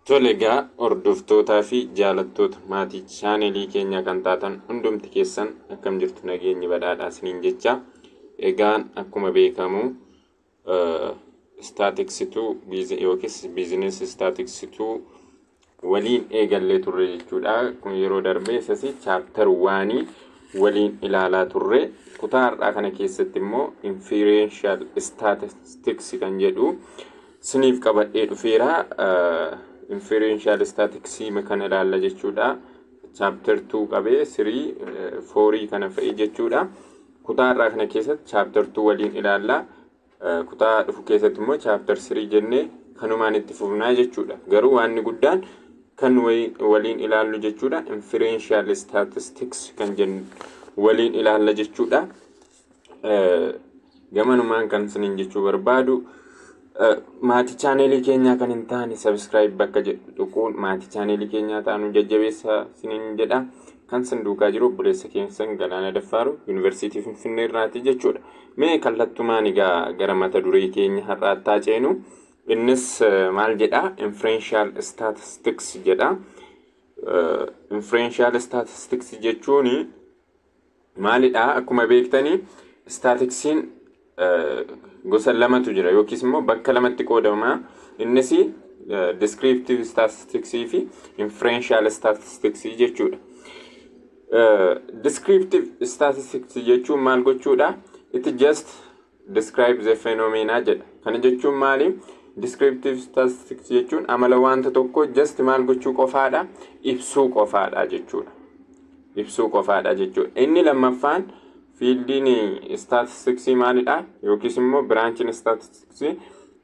Tole egaa, hordoftootaa fi jaalattoota maatii chaanelii keenyaa kan taatan hundumti keessan, akkam jirtu? Nageenyi badhaadhaa isiniin jecha. Egaan akkuma beekamu statistics 2 yookiis business statistics 2 waliin eegallee turre jechuudha. Kun yeroo darbe isas chapter 1 waliin ilaalaa turre. Kutaa har'aa kana keessatti immoo inferential statistics kan jedhu siniif qabadhee dhufeera. Inferential statistics kana ilaalla jechuudha. Chapter 2 qabee 3, 4 kana fa'i jechuudha. Kutaa har'aa kana keessatti chapter 2 waliin ilaalla. Kutaa dhufu keessatti immoo chapter 3 jennee kanumaan itti fufnaa jechuudha. Garuu waanni guddaan kan waliin ilaallu jechuudha. Inferential statistics kan jennu waliin ilaalla jechuudha. Gamanumaan kan isiniin jechuu barbaadu, maatii chaaneelii keenyaa kan hin taane subscribe bakka jedhu tuquun maatii chaaneelii keenyaa ta'anuu jajjabeessaa isiniin jedha. Kan sin duukaa jiru obboleessa keessan Galaana Daffaaru, Yuunivarsiitii Finfinnee irraati jechuudha. Mee kallattumaan egaa gara mata duree keenya har'aattaa ceenu. Innis maal jedha? Inferential statistics jedha. Inferential statistics jechuun maalidha? Akkuma beektanii statisticsiin gosa lamatu jira yookiis immoo bakka lamatti qoodama. Innis descriptive statistics fi inferential statistics jechuudha. Descriptive statistics jechuun maal gochuudha? It just describe the phenomena jedha. Kana jechuun maali? Descriptive statistics jechuun amala wanta tokko just maal gochuu qofaadha? Ibsuu qofaadha jechuudha. Ibsuu qofaadha jechuudha. Inni lammaffaan fieldiin statistics maalidha? Yookiis immoo branchiin statistics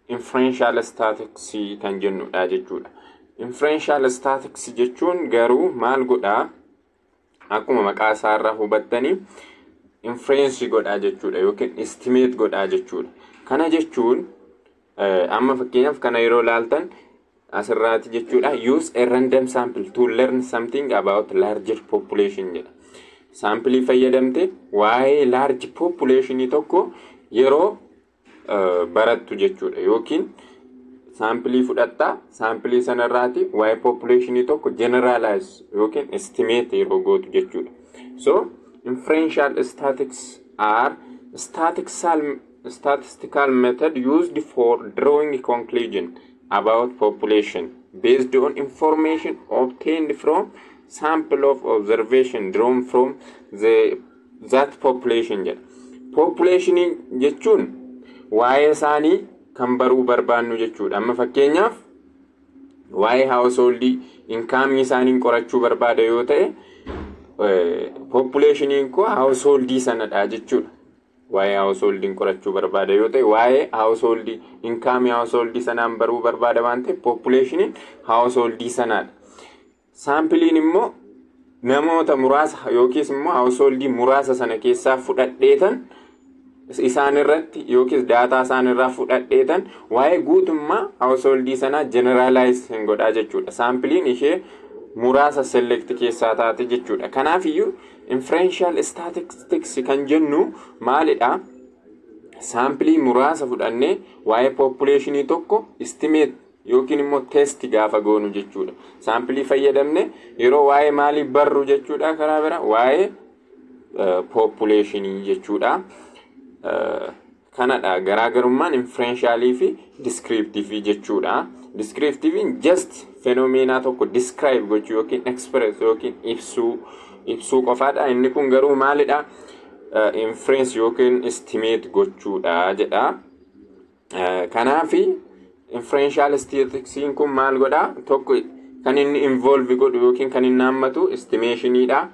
inferential statistics kan jennudha jechuudha. Inferential statistics jechuun garuu maal godhaa? Akkuma maqaa isaarraa hubattanii inference godhaa jechuudha yookiin estimate godhaa jechuudha. Kana jechuun amma fakkeenyaaf kana yeroo laaltan asirraati jechuudha. Use a random sample to learn something about larger population jedha. Saampilii fayyadamte waa'ee large populationii tokko yeroo barattu jechuudha, yookiin saampilii fudhattaa, saampilii sanarraati waa'ee populationii tokko generalize yookiin estimate yeroo gootu jechuudha. So inferential statistics are statistical method used for drawing conclusion about population based on information obtained from sample of observation drawn from the that population jedha. Population jechuun waa'ee isaanii kan baruu barbaannu jechuudha. Amma fakkeenyaaf waa'ee household income isaanii qorachuu barbaada yoo ta'e, populationiin koo household sanadha jechuudha. Waa'ee household qorachuu barbaada yoo ta'e, waa'ee household income household sanaan baruu barbaada waan ta'eef, populationiin household sanaadha. Saampiliin immoo namoota muraasa yookiis immoo household muraasa sana keessaa fudhadheetan isaan irratti yookiis daataa isaan irraa fudhadheetan waa'ee guutummaa household sanaa generalize hin godhaa jechuudha. Saampiliin ishee muraasa select keessaa taate jechuudha. Kanaaf iyyuu inferential statistics kan jennu maalidha? Saampilii muraasa fudhannee waa'ee populationii tokko estimate yookiin immoo test gaafa goonu jechuudha. Saampilii fayyadamne yeroo waa'ee maalii barru jechuudha? Karaa bira waa'ee populationii jechuudha. Kanadha garaagarummaan inferentialii fi descriptive jechuudha. Descriptiveiin just phenomena tokko describe gochuu yookiin express yookiin ibsuu qofaadha. Inni kun garuu maalidha? Inference yookiin estimate gochuudha jedha. Kanaafi inferential statistics kun maal godha? Tokko, kan inni involve godhu yookiin kan inni hammatu estimationiidha.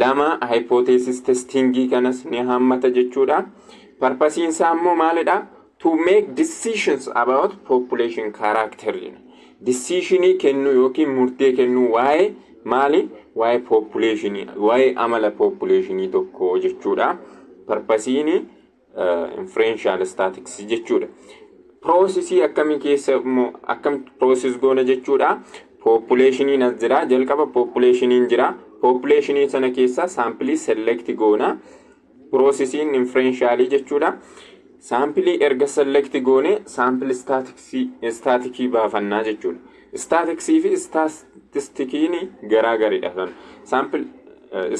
Lama, hypothesis testingii kanas ni hammata jechuudha. Purposeiin isaa immoo maalidha? To make decisions about population character. Decisionii kennuu yookiin murtee kennuu waa'ee maali? Waa'ee populationii, waa'ee amala populationii tokko jechuudha. Purposeiin inferential statistics jechuudha. Processii akkamii keessa immoo akkam process goona jechuudha? Populationiin as jira, jalqaba populationiin jira. Populationii sana keessa saampilii select goona. Processiin inferentialii jechuudha. Saampilii erga select goone sample statisticii baafannaa jechuudha. Statisticsii fi statisticiin garaa garidha. Sample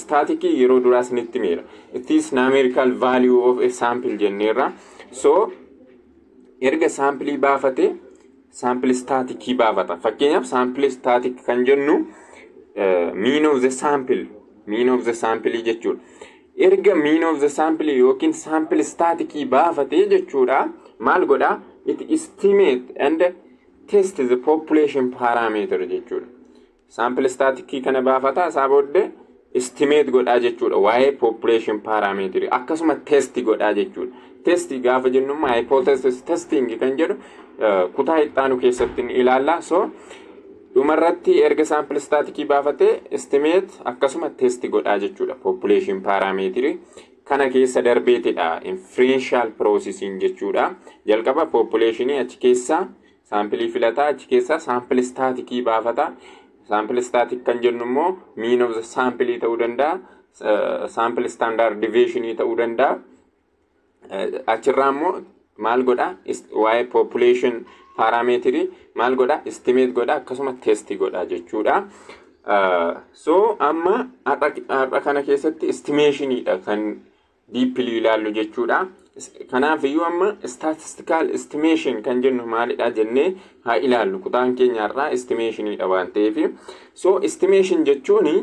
statisticii yeroo duraa isinitti himeera. It is numerical value of a sample jenneerra. So erga saampilii baafate sample statisticii baafata. Fakkeenyaaf, sample statistic kan jennu mean of the sample, mean of the sample jechuudha. Erga mean of the sample yookiin sample statisticii baafatee jechuudha, maal godhaa? It estimate and test the population parameter jechuudha. Sample statisticii kana baafata, isaa booddee estimate godhaa jechuudha waa'ee population parameter, akkasuma test godhaa jechuudha. Test gaafa jennu hypothesis testing kan jedhu kutaa ittaanu keessatti ni ilaalla. So dhumarratti erga sample statisticii baafatee estimate akkasuma test godhaa jechuudha population parameter. Kana keessa darbeetidha inferential processing jechuudha. Jalqaba populationii achi keessaa saampilii filataa, achi keessaa sample statisticii baafata. Sample statistic kan jennu immoo mean of the sample ta'uu danda'a, sample standard deviation ta'uu danda'a. Achirraa immoo maal godha? Waa'ee population parameterii maal godha? Estimate godha, akkasuma test godha jechuudha. So amma har'a kana keessatti estimationiidha kan deeply ilaallu jechuudha. Kanaaf iyyuu amma statistical estimation kan jennu maalidha jennee haa ilaallu. Kutaan keenya har'aa estimationiidha waan ta'eef. So estimation jechuuni,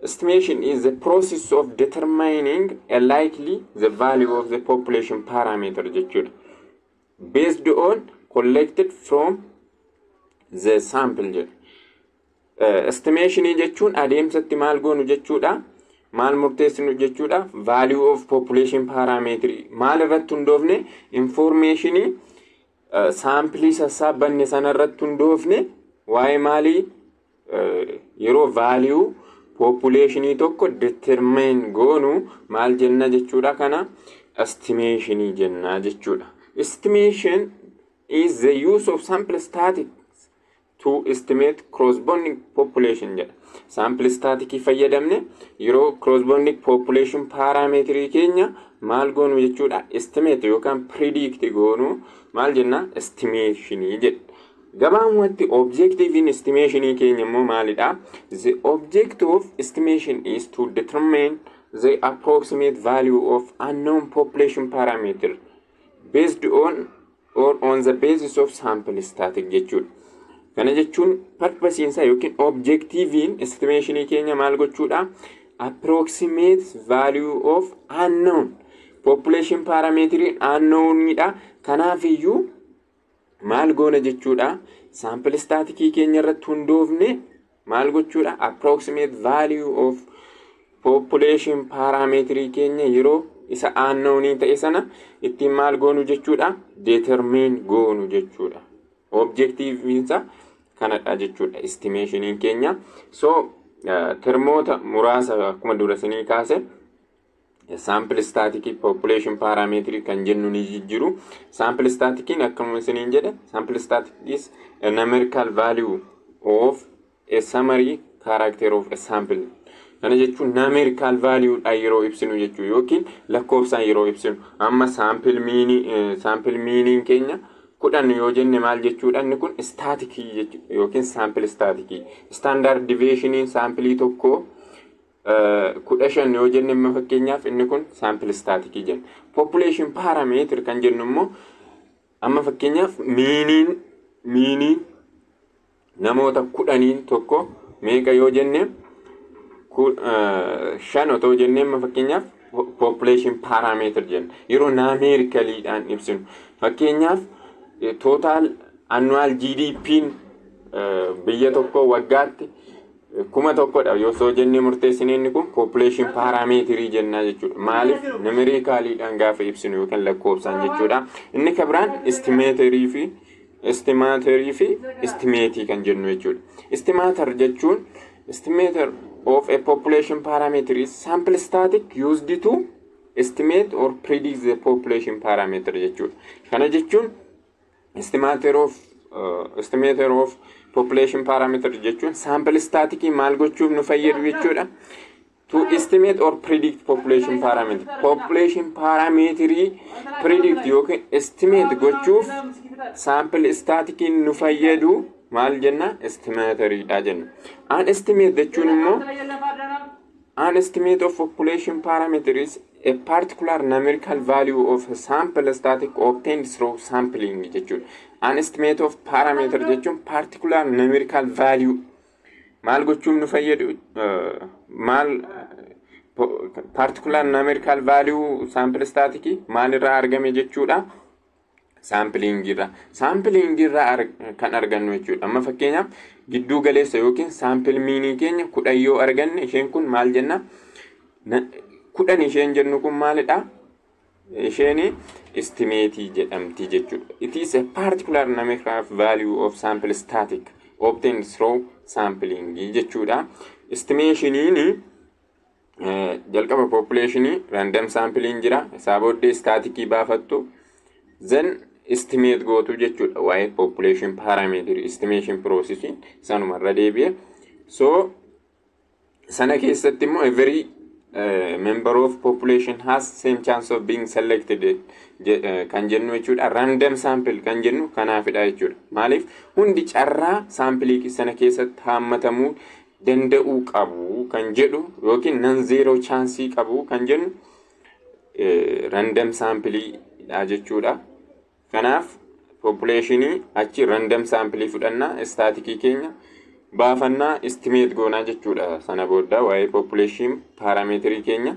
estimation is the process of determining a likely the value of the population parameter jechuudha, based on collected from the sample jedha. Estimationii jechuun adeemsatti maal goonu jechuudha? Maal murteessinu jechuudha? Value of population parameter maal irratti hundoofne? Informationii saampilii sassaabbanne sana irratti hundoofne waa'ee maalii yeroo value populationii tokko determine goonu maal jenna jechuudha? Kana estimationii jenna jechuudha. Estimation is the use of sample statistics to estimate corresponding population jedha. Sample statisticii fayyadamne yeroo corresponding population parameterii keenya maal goonu jechuudha? Estimate yookaan predict goonu maal jenna? Estimationii jedha. Gabaabumatti objectiviin estimationii keenya immoo maalidha? The object of estimation is to determine the approximate value of unknown population parameter based on or on the basis of sample statistic jechuudha. Kana jechuun purposeiinsaa yookiin objectiviin estimationii keenya maal gochuudha? Approximate value of unknown population parameteriin unknownidha. Kanaafiyyuu maal goona jechuudha? Sample statisticii keenya irratti hundoofne maal gochuudha? Approximate value of population parameterii keenya yeroo isa unknownii ta'e sana ittiin maal goonu jechuudha? Determine goonu jechuudha. Objectiviinsa kanadha jechuudha estimationiin keenya. So termoota muraasa akkuma dura isinii kaase, sample statisticii, population parameterii kan jennu ni jijjiru. Sample statisticiin akkuma isiniin jedhe, sample statistic is a numerical value of a summary character of a sample. Kana jechuun numerical value dha yeroo ibsinu jechuu yookiin lakkoofsaan yeroo ibsinu. Amma sample meaniin keenya 10 yoo jenne maal jechuudha? Inni kun statisticii yookiin sample statisticii. Standard deviationiin saampilii tokkoo 15 yoo jenne immoo, fakkeenyaaf, inni kun sample statisticii jenna. Population parameter kan jennu immoo amma fakkeenyaaf meaniin namoota 10 tokko meeqa yoo jenne, 5 otoo jennee, amma fakkeenyaaf population parameter jenna yeroo numericaliidhaan ibsinu. Fakkeenyaaf, total annual GDP'n biyya tokko waggaatti 1000dha yoo soo jennee murteessine, inni kun population parameterii jennaa jechuudha. Maaliif? Numericaliidhaan gaafa ibsinu yookaan lakkoofsaan jechuudha. Inni kan biraan estimatorii fi estimateii kan jennu jechuudha. Estimator jechuun, estimator of a population parameter is sample statistic used to estimate or predict the population parameter jechuudha. Kana jechuun estimator of population parameter jechuun sample statistic maal gochuuf nu fayyadu jechuudha? To To estimate or predict population parameter. Population parameterii predict yookiin estimate gochuuf sample staticiin nu fayyadu maal jenna? Estimatoriidha jenna. An estimate jechuun immoo, an estimate of population parameter is a particular numerical value of a sample statistic obtained through sampling jechuudha. An estimate of parameter jechuun particular numerical value maal gochuuf nu fayyadu? Maal particular numerical value sample statistic maalirraa argame jechuudha? Sampling irraa. Sampling irraa kan argannu jechuudha. Amma fakkeenyaaf gidduu galeessa yookiin sample meanii keenya 10 yoo arganne, isheen kun maal jenna? 10 isheen jennu kun maalidha? Isheen estimateii jedhamti jechuudha. It is a particular numerical value of sample statistic obtained through sampling jechuudha. Estimationiin jalqaba populationii random sampling jira. Isaa booddee statisticii baafattu. Then estimate gootu jechuudha. Waa'ee population parameter estimation processiin sanumarra deebi'e. So sana keessatti immoo every member of population has same chance of being selected kan jennu jechuudha. Random sample kan jennu kanaafidha jechuudha. Maaliif? Hundi carraa sampleii sana keessatti haammatamuu danda'uu qabu kan jedhu yookiin non zero chanceii qabu kan jennu random sampleiidha jechuudha. Kanaaf populationii achi random sampleii fudhannaa, statisticii keenya baafannaa, estimate goonaa jechuudha. Sana booda waa'ee population parameterii keenya.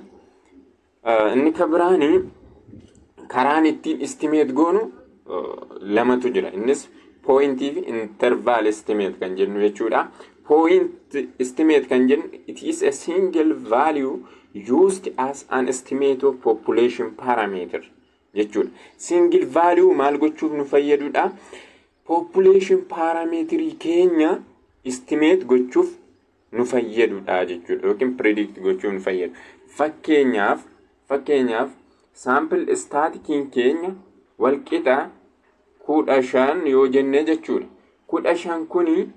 Inni ka biraanii karaan ittiin estimate goonu lamatu jira. Innis pointii fi interval estimate kan jennu jechuudha. Point estimate kan jennu, it is a single value used as an estimate of population parameter jechuudha. Single value maal gochuuf nu fayyadudha? Population parameterii keenya estimate gochuuf nu fayyadudha jechuudha yookiin predict gochuuf nu fayyadu. Fakkeenyaaf sample staticiin keenya walqixa 15 yoo jenne jechuudha. 15 kuni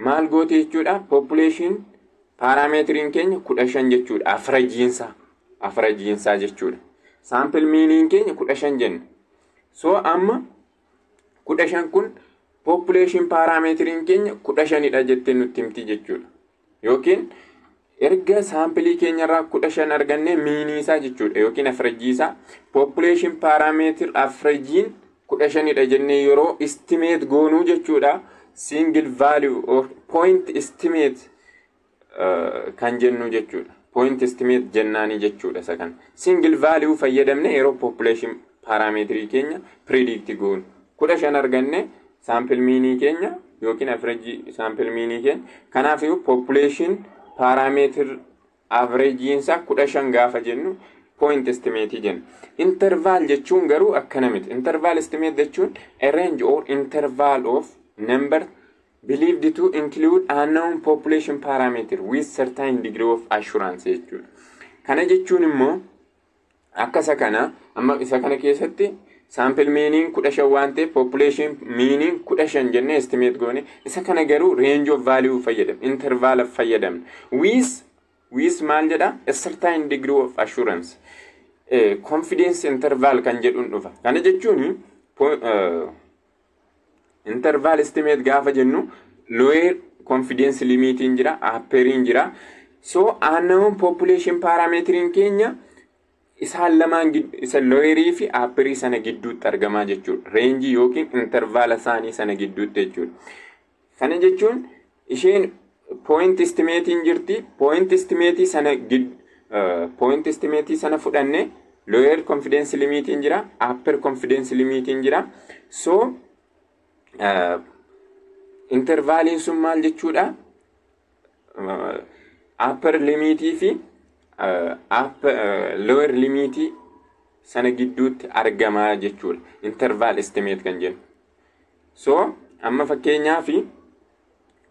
maal goote jechuudha? Population parameteriin keenya 15 jechuudha. Averageiinsaa jechuudha. Sample meaniin keenya 15 jenna. So amma 15 kun population parameteriin keenya 15dha jettee nutti himti jechuudha. Yookiin erga sampleii keenyarraa 15 arganne meanii isaa jechuudha yookiin averageii isaa, population parameter averageiin 15dha jennee yeroo estimate goonuu jechuudha. Single value or point estimate kan jennu jechuudha. Point estimate jennaanii jechuudha isa kana. Single value fayyadamne yeroo population parameterii keenya predict goonu. 15 arganne sample meanii keenya yookiin average sample meanii keenya. Kanaafuu population parameter averageiinsaa 15 gaafa jennu point estimate jenna. Interval jechuun garuu akkana miti. Interval estimate jechuun a range or interval of number believed to include unknown population parameter with certain degree of assurance jechuudha. Kana jechuun immoo akka isa kana, amma isa kana keessatti sample meaniin 15 waan ta'eef population meaniin 15 jennee estimate goone. Isa kana garuu range of value fayyadamna, interval fayyadamna. With maal jedha? A certain degree of assurance. Confidence interval kan jedhuun dhufa. Kana jechuun interval estimate gaafa jennu lower confidence limitiin jira, upperiin jira. So unknown population parameteriin keenya isaan lamaan, isa lowerii fi upperii sana gidduutti argamaa jechuudha. Rangeii yookiin intervala isaanii sana gidduutti jechuudha. Kana jechuun isheen point estimatein jirti. Point estimate sana fudhanne lower confidence limitiin jira, upper confidence limitiin jira. So intervaliin sun maal jechuudha? Upper limitii fi lower limitii sana gidduutti argamaa jechuudha. Interval estimate kan jennu. So amma fakkeenyaaf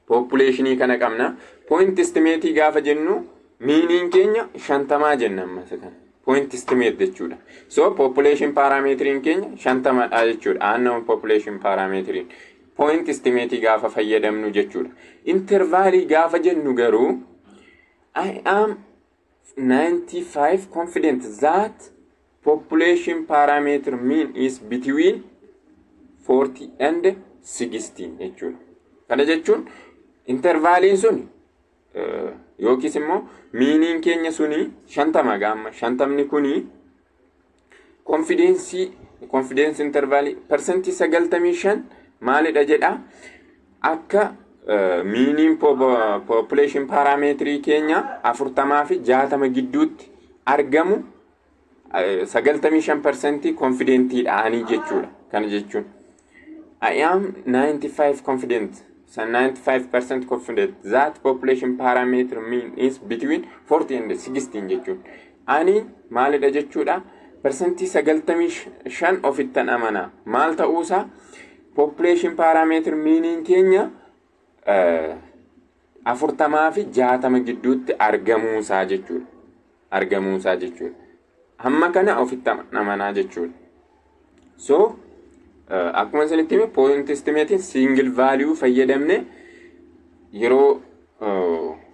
populationii kana qabna. Point estimate gaafa jennu meaniin keenya 50 jenna amma isa kana. Point estimate jechuudha. So population parameteriin keenya 50dha jechuudha. Unknown population parameteriin. Point estimate gaafa fayyadamnu jechuudha. Intervalii gaafa jennu garuu I am 95 confident that population parameter mean is between 40 and 16 jechuudha. Kana jechuun intervaliin sun yookiis immoo meaniin keenya suni 50 gaamma 50ni kuni confidence intervalii 95% maalidha jedha, akka meaniin population parameterii keenya 40 fi 60 gidduutti argamu 95% confidentiidhaanii jechuudha. Kana jechuun I am 95 confident, so 95% confident that population parameter mean is between 40 and 16 jechuudha. Ani maalidha jechuudha? 95% ofittan amana. Maal ta'uusaa? Population parameter meaniin keenya 40 fi 60 gidduutti argamuusaa jechuudha. Argamuusaa jechuudha. Hamma kana ofitti amanaa jechuudha. So akkuma isinitti hime, point estimatein single value fayyadamne yeroo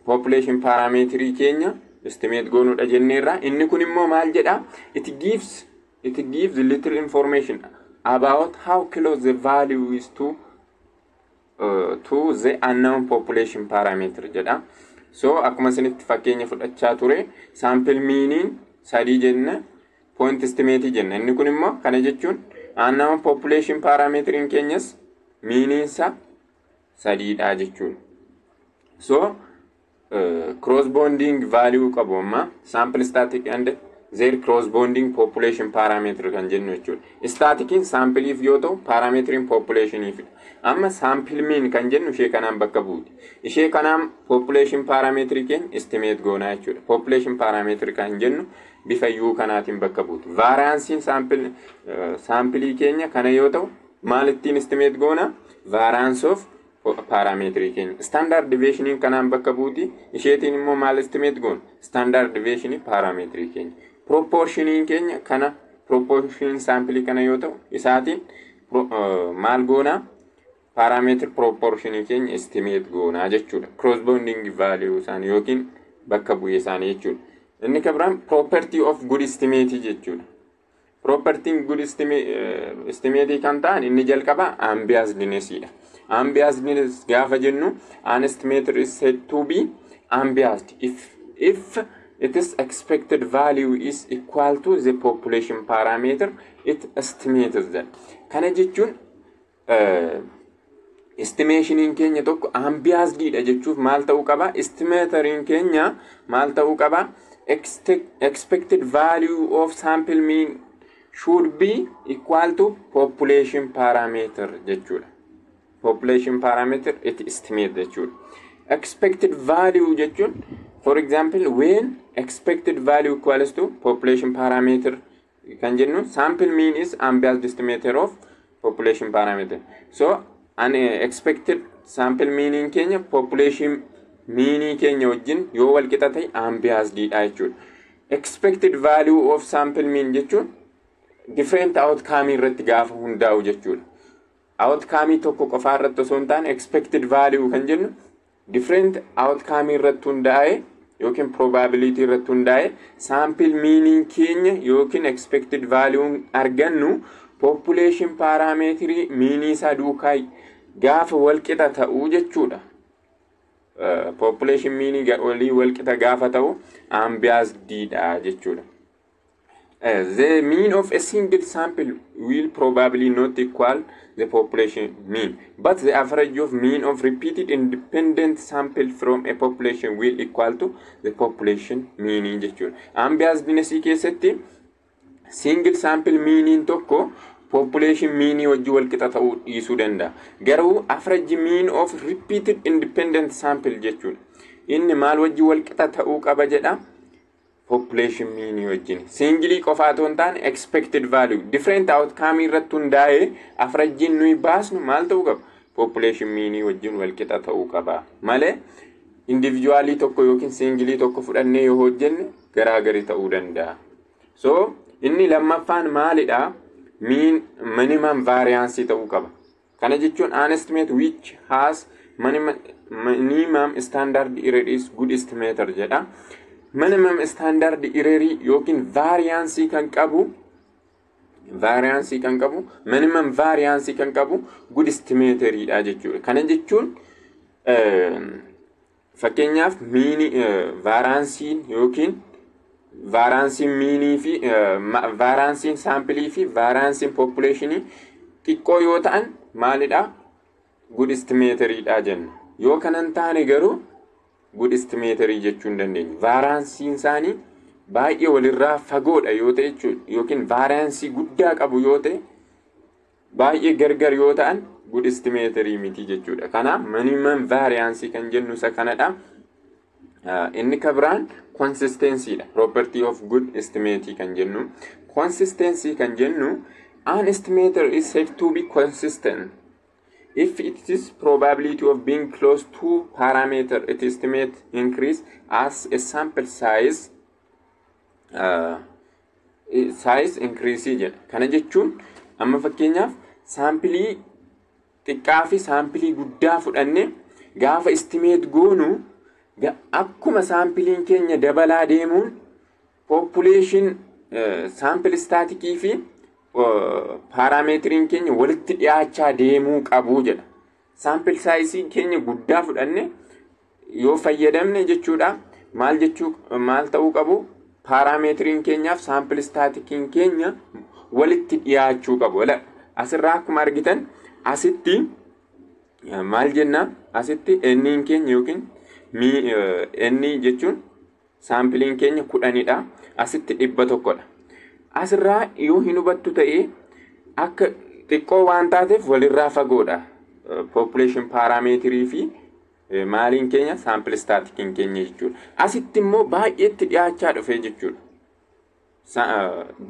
population parameterii keenya estimate goonuudha jenneerra. Inni kun immoo maal jedha? It gives little information about how close the value is to the unknown population parameter jedha. So akkuma isinitti fakkeenya fudhachaa ture, sample meaniin 3 jenna, point estimate jenna. Inni kun immoo kana jechuun unknown population parameteriin keenyas meaniinsa 3dha jechuudha. So corresponding value qabu amma sample statistic and their corresponding population parameter kan jennu jechuudha. Statisticiin sampleiif yoo ta'u, parameteriin populationiif. Amma sample mean kan jennu ishee kanaan bakka buuti. Ishee kanaan population parameter keenya estimate goonaa jechuudha. Population parameter kan jennu bifa U kanaatiin bakka buuti. Varianceiin sampleii keenya kana yoo ta'u, maal ittiin estimate goona? Variance of parameterii keenya. Standard deviationiin kanaan bakka buuti. Isheetiin immoo maal estimate goona? Standard deviationii parameterii keenya. Proportioniin keenya kana, proportion sampleii kana yoo ta'u, isaatiin maal goonaa? Parameter proportionii keenya estimate goonaa jechuudha. Corresponding value isaanii yookiin bakka bu'ee isaanii jechuudha. Inni kan biraan property of good estimate jechuudha. Propertyin good estimate kan ta'an inni jalqaba unbiasedness dha. Unbiasedness gaafa jennu, an estimator is said to be unbiased if its expected value is equal to the population parameter it estimates that. Kana jechuun estimationiin keenya tokko unbiased dha jechuuf maal ta'uu qaba? Estimatoriin keenya maal ta'uu qaba? Expected value of sample mean should be equal to population parameter jechuudha. Population parameter it estimate jechuudha. Expected value jechuun, for example, when expected value equals to population parameter kan jennu, sample mean is unbiased estimator of population parameter. So an expected sample meaniin keenya population meanii keenya wajjin yoo wal qixa ta'e unbiased dha jechuudha. Expected value of sample mean jechuun different outcome irratti gaafa hundaa'u jechuudha. Outcome tokko qofaa irratti osoo hin taane, expected value kan jennu different outcome irratti hundaa'e yookiin probability irratti hundaa'e sample meaniin keenya yookiin expected value argannu population parameterii meanii isaa duukaa gaafa wal qixa ta'uu jechuudha. Population meanii walii wal qixa gaafa ta'u unbiased dha jechuudha. The mean of a single sample will probably not equal the population mean, but the average of mean of repeated independent sample from a population will equal to the population mean jechuudha. Unbiasedness keessatti single sample meaniin tokko population meanii wajjin wal qixa ta'uu dhiisuu danda'a. Garuu average mean of repeated independent sample jechuudha. Inni maal wajjin wal qixa ta'uu qaba jedha? Population meanii wajjin. Singleii qofaa otoo hin taane, expected value different outcome irratti hundaa'ee averageiin nuyi baasnu maal ta'uu qaba? Population meanii wajjin wal qixa ta'uu qaba. Malee individualii tokko yookiin singleii tokko fudhannee yoo hojjenne garaagari ta'uu danda'a. So inni lammaffaan maalidha? Mean minimum variance ta'uu qaba. Kana jechuun an estimate which has minimum standard error is good estimator jedha. Minimum standard error yookiin variance kan qabu, variance kan qabu, minimum variance kan qabu good estimatoriidha jechuudha. Kana jechuun fakkeenyaaf meanii varianceiin yookiin varianceiin meanii fi varianceiin sampleii fi varianceiin populationii xiqqoo yoo ta'an maalidha? Good estimatoriidha jenna. Yoo kanan taane garuu good estimatorii jechuu hin dandeenyu. Varianceiin isaanii baay'ee walirraa fagoodha yoo ta'e jechuudha, yookiin varianceii guddaa qabu yoo ta'e, baay'ee gargar yoo ta'an good estimatorii miti jechuudha. Kanaaf minimum varianceii kan jennu isa kanadha. Inni kan biraan consistencyidha. Property of good estimate kan jennu. Consistency kan jennu, an estimator is said to be consistent if it is probability of being close to parameter it estimate increase as a sample size increase jedha. Kana jechuun amma fakkeenyaaf sampleii xiqqaa fi sampleii guddaa fudhanne gaafa estimate goonu, akkuma sampleiin keenya dabalaa deemuun population sample statisticii fi parameteriin keenya walitti dhiyaachaa deemuu qabu jedha. Sample sizeii keenya guddaa fudhanne yoo fayyadamne jechuudha, maal jechuu, maal ta'uu qabu? Parameteriin keenyaaf sample statisticiin keenya walitti dhiyaachuu qabu. Asirraa akkuma argitan asitti maal jenna? Asitti nniin keenya yookiin n jechuun sampleiin keenya 10dha. Asitti 100dha. Asirraa yoo hin hubattu ta'e, akka xiqqoo waan taateef walirraa fagoodha. Population parameterii fi maaliin keenya, sample statisticiin keenya jechuudha. Asitti immoo baay'eetti dhiyaachaa dhufe jechuudha.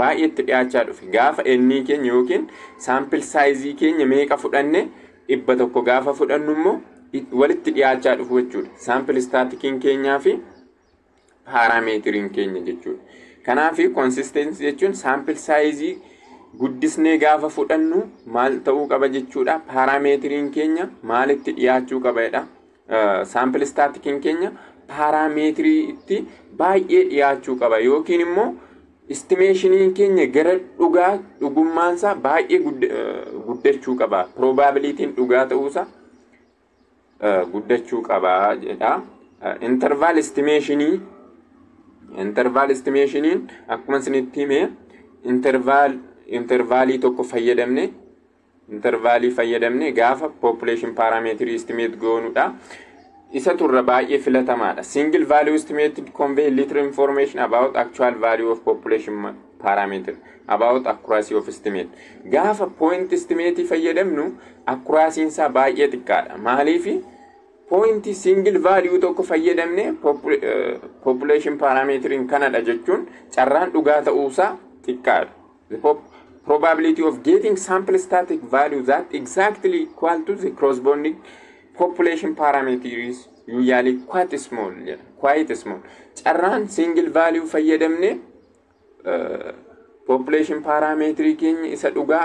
Baay'eetti dhiyaachaa dhufe gaafa ennii keenya yookiin sample sizeii keenya meeqa fudhanne, 100 gaafa fudhannu immoo walitti dhiyaachaa dhufu jechuudha. Sample statisticiin keenyaa fi parameteriin keenya jechuudha. Kanaaf consistency jechuun sample sizeii guddisnee gaafa fudhannu maal ta'uu qaba jechuudha? Parameteriin keenya maalitti dhiyaachuu qaba jedha? Sample statisticiin keenya parameteriitti baay'ee dhiyaachuu qaba, yookiin immoo estimationiin keenya gara dhugaa dhugummaansaa baay'ee guddachuu qaba. Probabilityn dhugaa ta'uusaa guddachuu qaba jedha. Interval estimationii, interval estimationiin akkuma isinitti hime intervalii tokko fayyadamne, intervalii fayyadamne gaafa population parameterii estimate goonudha. Isa turra baay'ee filatamaadha. Single value estimated convey little information about actual value of population parameter about accuracy of estimate. Gaafa point estimate fayyadamnu accuracy'n isaa baay'ee xiqqaadha. Maaliifi? Point single value tokko fayyadamne population parameteriin kanadha jechuun carraan dhugaa ta'uusaa xiqqaadha. The probability of getting sample static value that exactly equal to the corresponding population parameter is usually quite small jedha. Quite small. Carraan single value fayyadamne population parameterii keenya isa dhugaa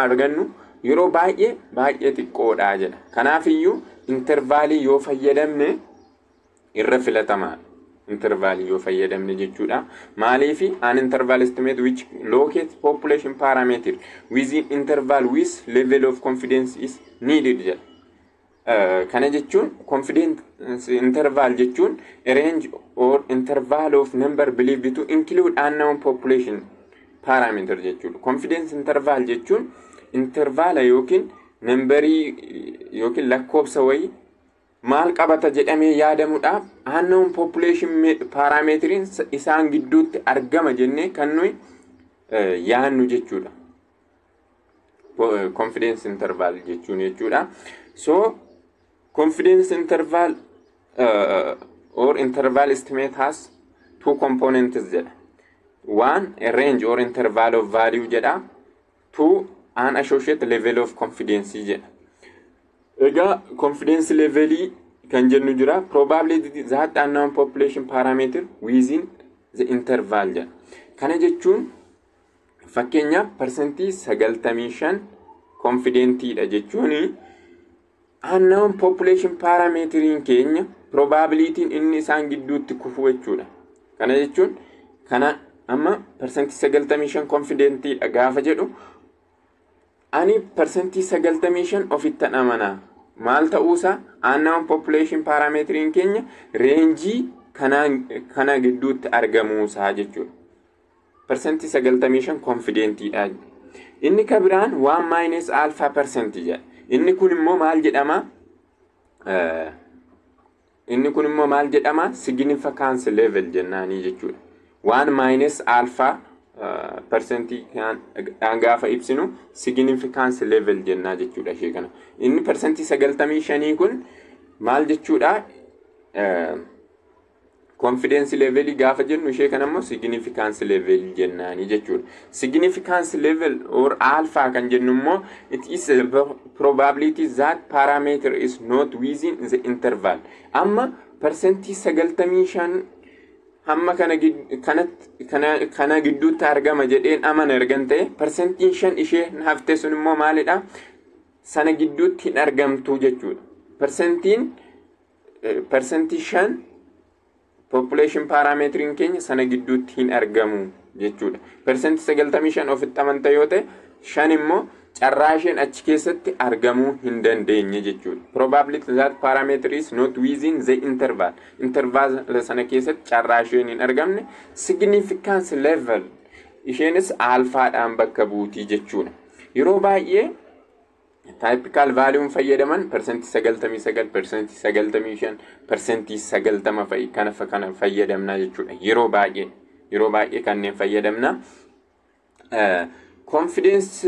argannu yeroo baay'ee baay'ee xiqqoodha jedha. Kanaafiyyuu intervalii yoo fayyadamne irra filatamaadha. Intervalii yoo fayyadamne jechuudha. Maaliifi? An interval estimate which locates population parameter within interval with level of confidence is needed jedha. Kana jechuun confidence interval jechuun a range or interval of number believed to include unknown population parameter jechuudha. Confidence interval jechuun intervala yookiin numberii yookiin lakkoofsa wayii maal qabata jedhamee yaadamuudhaaf unknown population parameteriin isaan gidduutti argama jennee kan nuyi yaannu jechuudha. Confidence interval jechuun jechuudha. So confidence interval or interval estimate has two components jedha. One, a range or interval of value jedha. Two, an associate level of confidence jedha. Egaa confidence levelii kan jennu jira. Probability that unknown population parameter within the interval jedha. Kana jechuun fakkeenyaaf 95% confidentiidha jechuun unknown population parameteriin keenya probabilityn inni isaan gidduutti kufu jechuudha. Kana jechuun kana amma 95% confidentiidha gaafa jedhu, ani 95% ofittan amanaa. Maal ta'uusaa? Unknown population parameteriin keenya rangeii kana gidduutti argamuusaa jechuudha. 95% confidentiidha. Inni ka biraan one minus alpha percentii jedha. Inni kun immoo maal jedhama? Inni kun immoo maal jedhama? Significance level jennaanii jechuudha. One minus alpha percentii gaafa ibsinu significance level jennaa jechuudha ishee kana. Inni 95% kun maal jechuudha? Confidence level gaafa jennu, ishee kana immoo significance level jennaanii jechuudha. Significance level or alpha kan jennu immoo it is a probability that parameter is not within the interval. Amma 95% hamma kana gidduutti argama jedheen amana ergan ta'e, 5% ishee hafte sun immoo maalidha? Sana gidduutti hin argamtu jechuudha. 5% population parameteriin keenya sana gidduutti hin argamu jechuudha. 95% ofitti amanta yoo ta'e, 5 immoo carraa isheen achi keessatti argamuu hin dandeenye jechuudha. Probability that parameter is not within the interval. Interval sana keessatti carraa isheen hin argamne significance level, isheenis alphaadhaan bakka buutii jechuudha. Yeroo baay'ee typical valueun fayyadaman 99%, 95%, 90% fa'i kana fayyadamna jechuudha. Yeroo baay'ee kanneen fayyadamna. Confidence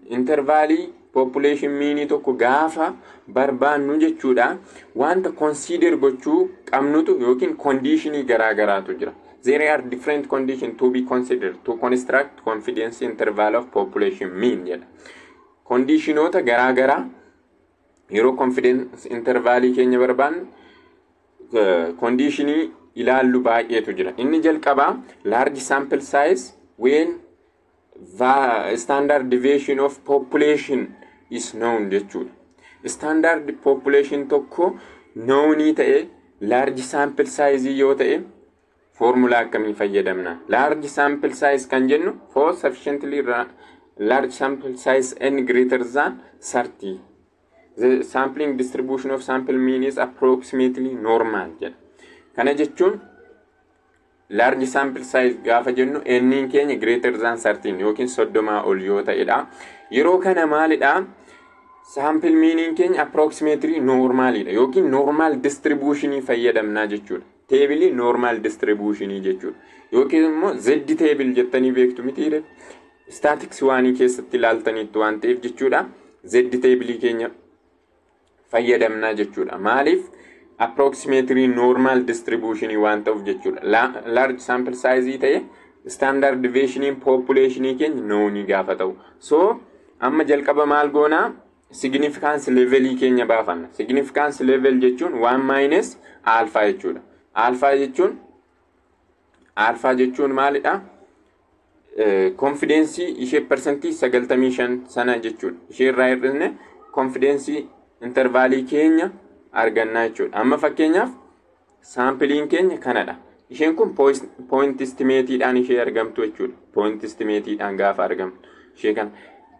intervalii population meanii tokko gaafa barbaannu jechuudha, wanta consider gochuu qabnutu yookiin conditionii garaa garaatu jira. There are different conditions to be considered to construct confidence interval of population mean jedha. Conditionoota garaa garaa yeroo confidence intervalii keenya barbaannu conditionii ilaallu baay'eetu jira. Inni jalqabaa large sample size when standard deviation of population is known jechuudha. Standard population tokko knownii ta'e, large sample size yoo ta'e, formula akkamii fayyadamna? Large sample size kan jennu for sufficiently large sample size n greater than 30. The sampling distribution of sample mean is approximately normal jedha. Kana jechuun large sample size gaafa jennu n keenya greater than 13 yookiin 30 ol yoo ta'edha. Yeroo kana maalidha? Sample meaniin keenya approximately normalidha yookiin normal distributionii fayyadamnaa jechuudha. Tableii normal distributionii jechuudha. Yookiin immoo Z table jettanii beektu mitiire? Statistics waanii keessatti ilaaltaniittu waan ta'eef jechuudha. Z tableii keenya fayyadamnaa jechuudha. Maaliif? Approximately normal distributionii waan ta'uuf jechuudha. Large sample size ta'e, standard deviationiin populationii keenya knownii gaafa ta'u. So amma jalqaba maal goonaa? Significance levelii keenya baafanna. Significance level jechuun one minus alpha jechuudha. Alpha jechuun maalidha? Confidenceii ishee 95% sana jechuudha. Ishee irraa hir'isne confidenceii intervalii keenya argannaa jechuudha. Amma fakkeenyaaf sampleiin keenya kanadha. Isheen kun point estimateiidhaan ishee argamtu jechuudha. Point estimateiidhaan gaafa argamtu ishee kana.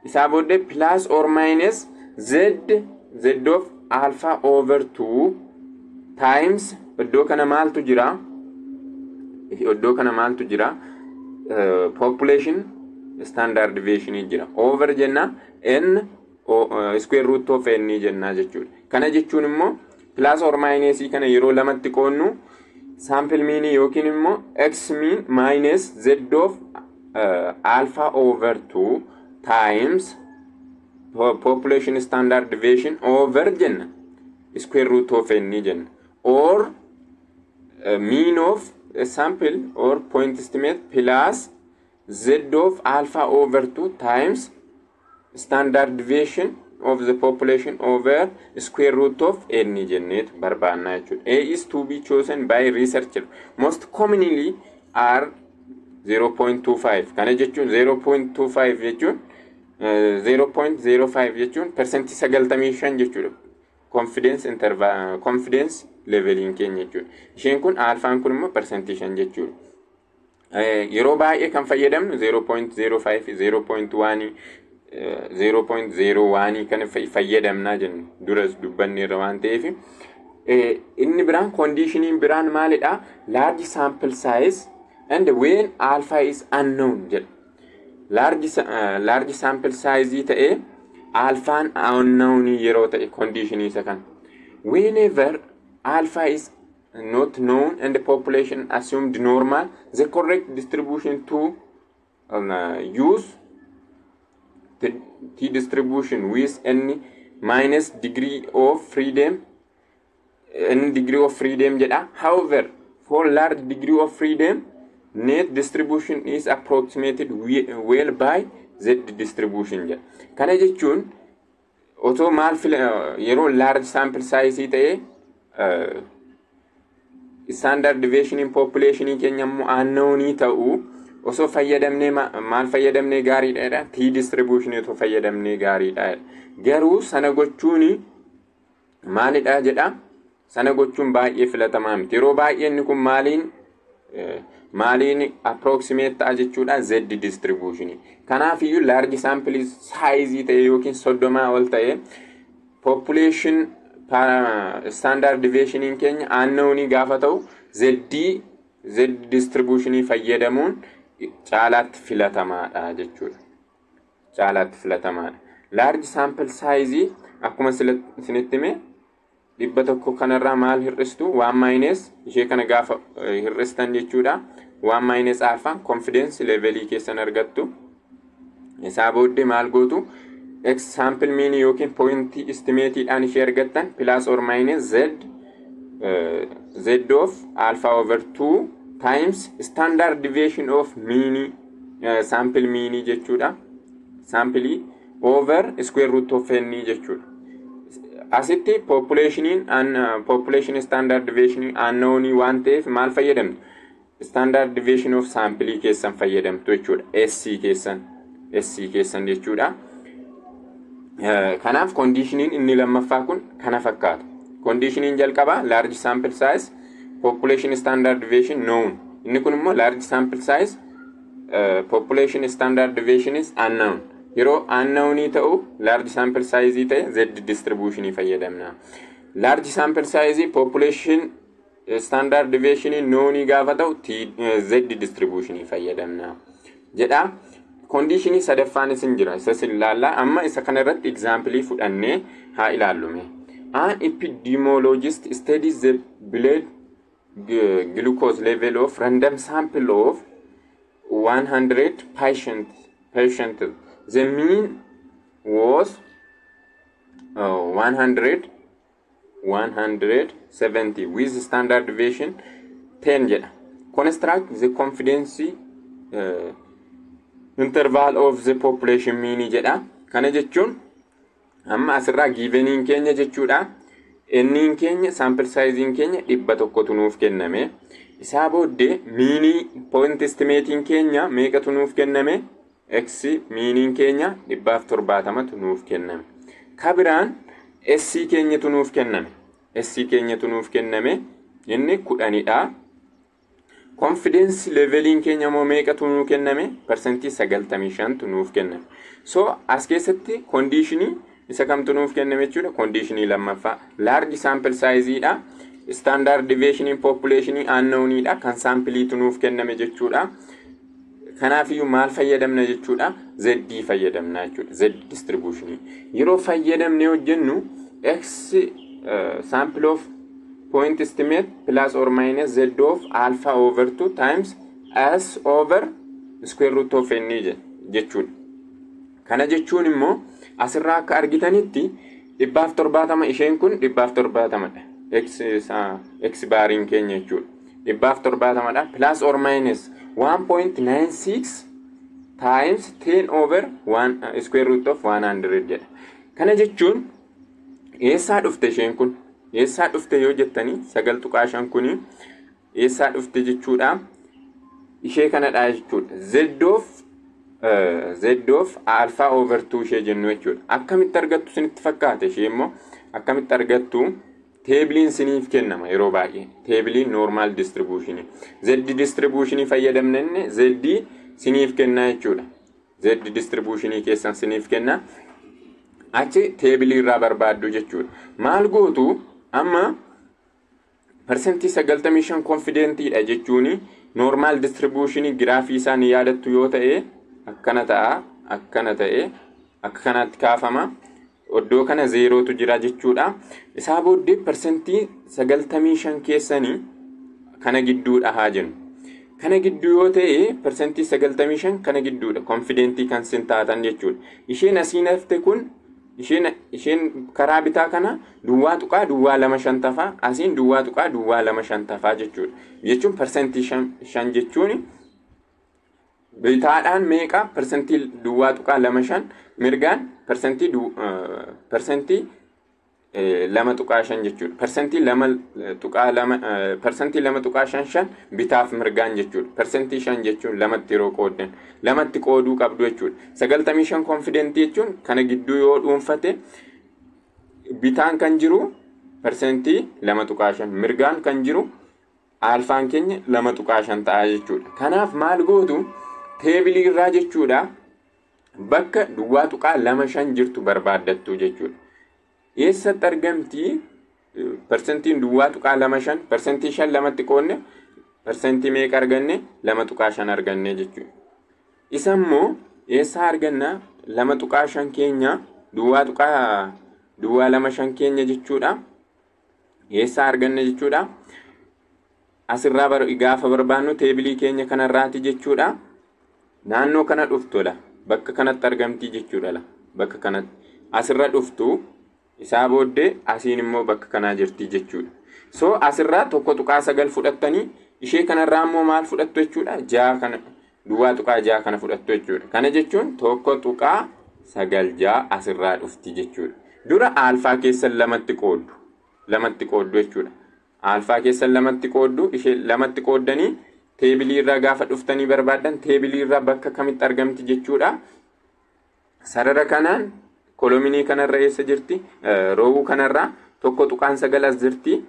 Isaa booddee plus or minus z of alpha over 2 times, iddoo kana maaltu jira? Iddoo kana maaltu jira? Population standard deviation jira. Over jenna, n square root of n jenna jechuudha. Kana jechuun immoo plus or minus kana yeroo lamatti qoonnu sample mean yookiin immoo x mean minus z of alpha over 2 times population standard deviation over jenna, square root of n jenna, or mean of a sample or point estimate plus z of alpha over 2 times standard deviation of the population over square root of n jenneet barbaannaa jechuudha. A is to be chosen by researcher. Most commonly are 0.25. Kana jechuun 0.25 jechuun, 0.05 jechuun 95% jechuudha. Confidence interval, confidence leveliin keenya jechuudha. Isheen kun alphaan kun immoo 5% jechuudha. Yeroo baay'ee kan fayyadamnu 0.05, 0.1, 0.01 kan fayyadamnaa jennu duras dubbanneerra waan ta'eef. Inni biraan, conditioniin biraan maalidha? Large sample size and when alpha is unknown jedha. Large sample size ta'ee alphaan unknown yeroo ta'e conditionii isa kana. Whenever alpha is not known and the population assumed normal, the correct distribution to use the t distribution with n minus degree of freedom, n degree of freedom jedha. However, for large degree of freedom, net distribution is approximated well by z distribution jedha. Kana jechuun otoo maal yeroo large sample size ta'e, standard deviation in population keenya immoo unknown ta'uu, osoo fayyadamnee maal fayyadamnee gaariidha? T distribution otoo fayyadamnee gaariidha. Garuu sana gochuun maalidha jedha? Sana gochuun baay'ee filatamaa miti. Yeroo baay'ee inni kun maaliin approximate ta'a jechuudha? Z distribution. Kanaaf iyyuu large sample size ta'e yookiin 30 ol ta'e, population standard deviation keenya unknown gaafa ta'u, z distribution fayyadamuun caalaatti filatamaadha jechuudha. Caalaatti filatamaadha. Large sample size akkuma isinitti hime, 100 kanarraa maal hir'istu? One minus ishee kana gaafa hir'istan jechuudha. One minus alpha confidence levelii keessan argattu. Isaa booddee maal gootu? X sample mean yookiin point estimateedhaan ishee argattan plus or minus z of alpha over 2 times standard deviation of mean, sample mean jechuudha. Sample over square root of n jechuudha. Asitti populationiin, population standard deviation unknown waan ta'eef maal fayyadamtu? Standard deviation of sample keessan fayyadamtu jechuudha. S keessan jechuudha. Kanaaf conditioniin inni lammaffaa kun kana fakkaata. Conditioniin jalqabaa large sample size, population standard deviation known. Inni kun immoo large sample size, population standard deviation is unknown. Yeroo unknown ta'u, large sample size ta'e, z distribution fayyadamna. Large sample size, population standard deviation known gaafa ta'u, z distribution fayyadamna jedha. Conditionii sadaffaan isin jira, isa sin ilaalla. Amma isa kana irratti example fudhannee haa ilaallume. An epidemiologist studies the blood glucose level of random sample of 100 patient. The mean was 100 170 with standard deviation 10 jedha. Construct the confidence interval of the population mean jedha. Kana jechuun amma asirraa giveniin keenya jechuudha. Nniin keenya, sample sizein keenya 100tu nuuf kenname. Isaa booddee meanii point estimatein keenya meeqatu nuuf kenname? X meaniin keenya 170tu nuuf kenname. Kabiraan S keenyatu nuuf kenname. S keenyatu nuuf kenname, inni 10dha. Confidence leveliin keenya immoo meeqatu nuu kenname? 95%tu nuuf kenname. So as keessatti conditionii isa kamtu nuuf kenname jechuudha? Conditionii lammaffaa. Large sample sizeidha. Standard deviation population unknownidha. Kan sampleiitu nuuf kenname jechuudha. Kanaafiyyuu maal fayyadamna jechuudha? Z fayyadamna jechuudha. Z distribution. Yeroo fayyadamne hojjennu, X sample of point estimate plus or minus Z of alpha over 2 times S over square root of n jechuudha. Kana jechuun immoo asirraa akka argitanitti 170, isheen kun 170dha. X bariin keenya jechuudha. 170dha. Plus or minus 1.96 times 10 over 1 square root of 100 jedha. Kana jechuun eessaa dhufte isheen kun? Eessaa dhufte yoo jettanii, 9.5 kuni eessaa dhufte jechuudha? Ishee kanadha jechuudha. Z of alpha over 2 ishee jennu jechuudha. Akkamitti argattu isinitti fakkaate ishee immoo? Akkamitti argattu? Tableiin siniif kennama yeroo baay'ee. Tableiin normal distributionii. Z distributionii fayyadamnenne Z siniif kenna jechuudha. Z distributionii keessan siniif kenna. Achi tableii irraa barbaaddu jechuudha. Maal gootu amma? 95% confidentiidha jechuun normal distributionii giraafii isaa ni yaadattu yoo ta'e, akkana ta'a, akkana ta'e, akka kanaatti kaafama. Iddoo kana zeerootu jira jechuudha. Isaa booddee 95% keessanii kana gidduudha haa jennu. Kana gidduu yoo ta'e, 95% kana gidduudha confidentii kan sin taatan jechuudha. Isheen asiin hafte kun, isheen karaa bitaa kana 0.025 tafaa, asiin 0.025 tafaa jechuudha. Jechuun 5% jechuun bitaadhaan meeqa? 0.25%, mirgaan 2.5% jechuudha. 2.2, 2.55% bitaaf mirgaan jechuudha. 5% jechuun lamatti yeroo qooddan lamatti qooduu qabdu jechuudha. 95 confidentii jechuun kana gidduu yoo dhuunfate, bitaan kan jiru 2.5%, mirgaan kan jiru alphaan keenya 2.5 ta'a jechuudha. Kanaaf maal gootu? Tableii irraa jechuudha, bakka 0.25 jirtu barbaaddattu jechuudha. Eessatti argamti persentiin 0.25? 5% lamatti qoodne persentii meeqa arganne? 2.5 arganne jechuudha. Isa immoo eessaa arganna 2.5 keenya, 0.025 keenya jechuudha? Eessaa arganne jechuudha? Asirraa gaafa barbaannu tableii keenya kanarraati jechuudha. Naannoo kana dhuftudha. Bakka kanatti argamti jechuudha. Bakka kanatti. Asirra dhuftu, isaa booddee asiin immoo bakka kanaa jirti jechuudha. So asirraa 1.9 fudhattanii, ishee kanarraa immoo maal fudhattu jechuudha? Ja'a kana, 0.6 kana fudhattu jechuudha. Kana jechuun 1.96 asirraa dhufti jechuudha. Dura alpha keessan lamatti qooddu. Lamatti qooddu jechuudha. Alpha keessan lamatti qooddu, ishee lamatti qooddanii tableii irraa gaafa dhuftanii barbaaddan, tableii irraa bakka kamitti argamti jechuudha. Sarara kanaan columnii kanarra eessa jirti? Rowuu kanarraa 1.9 as jirti.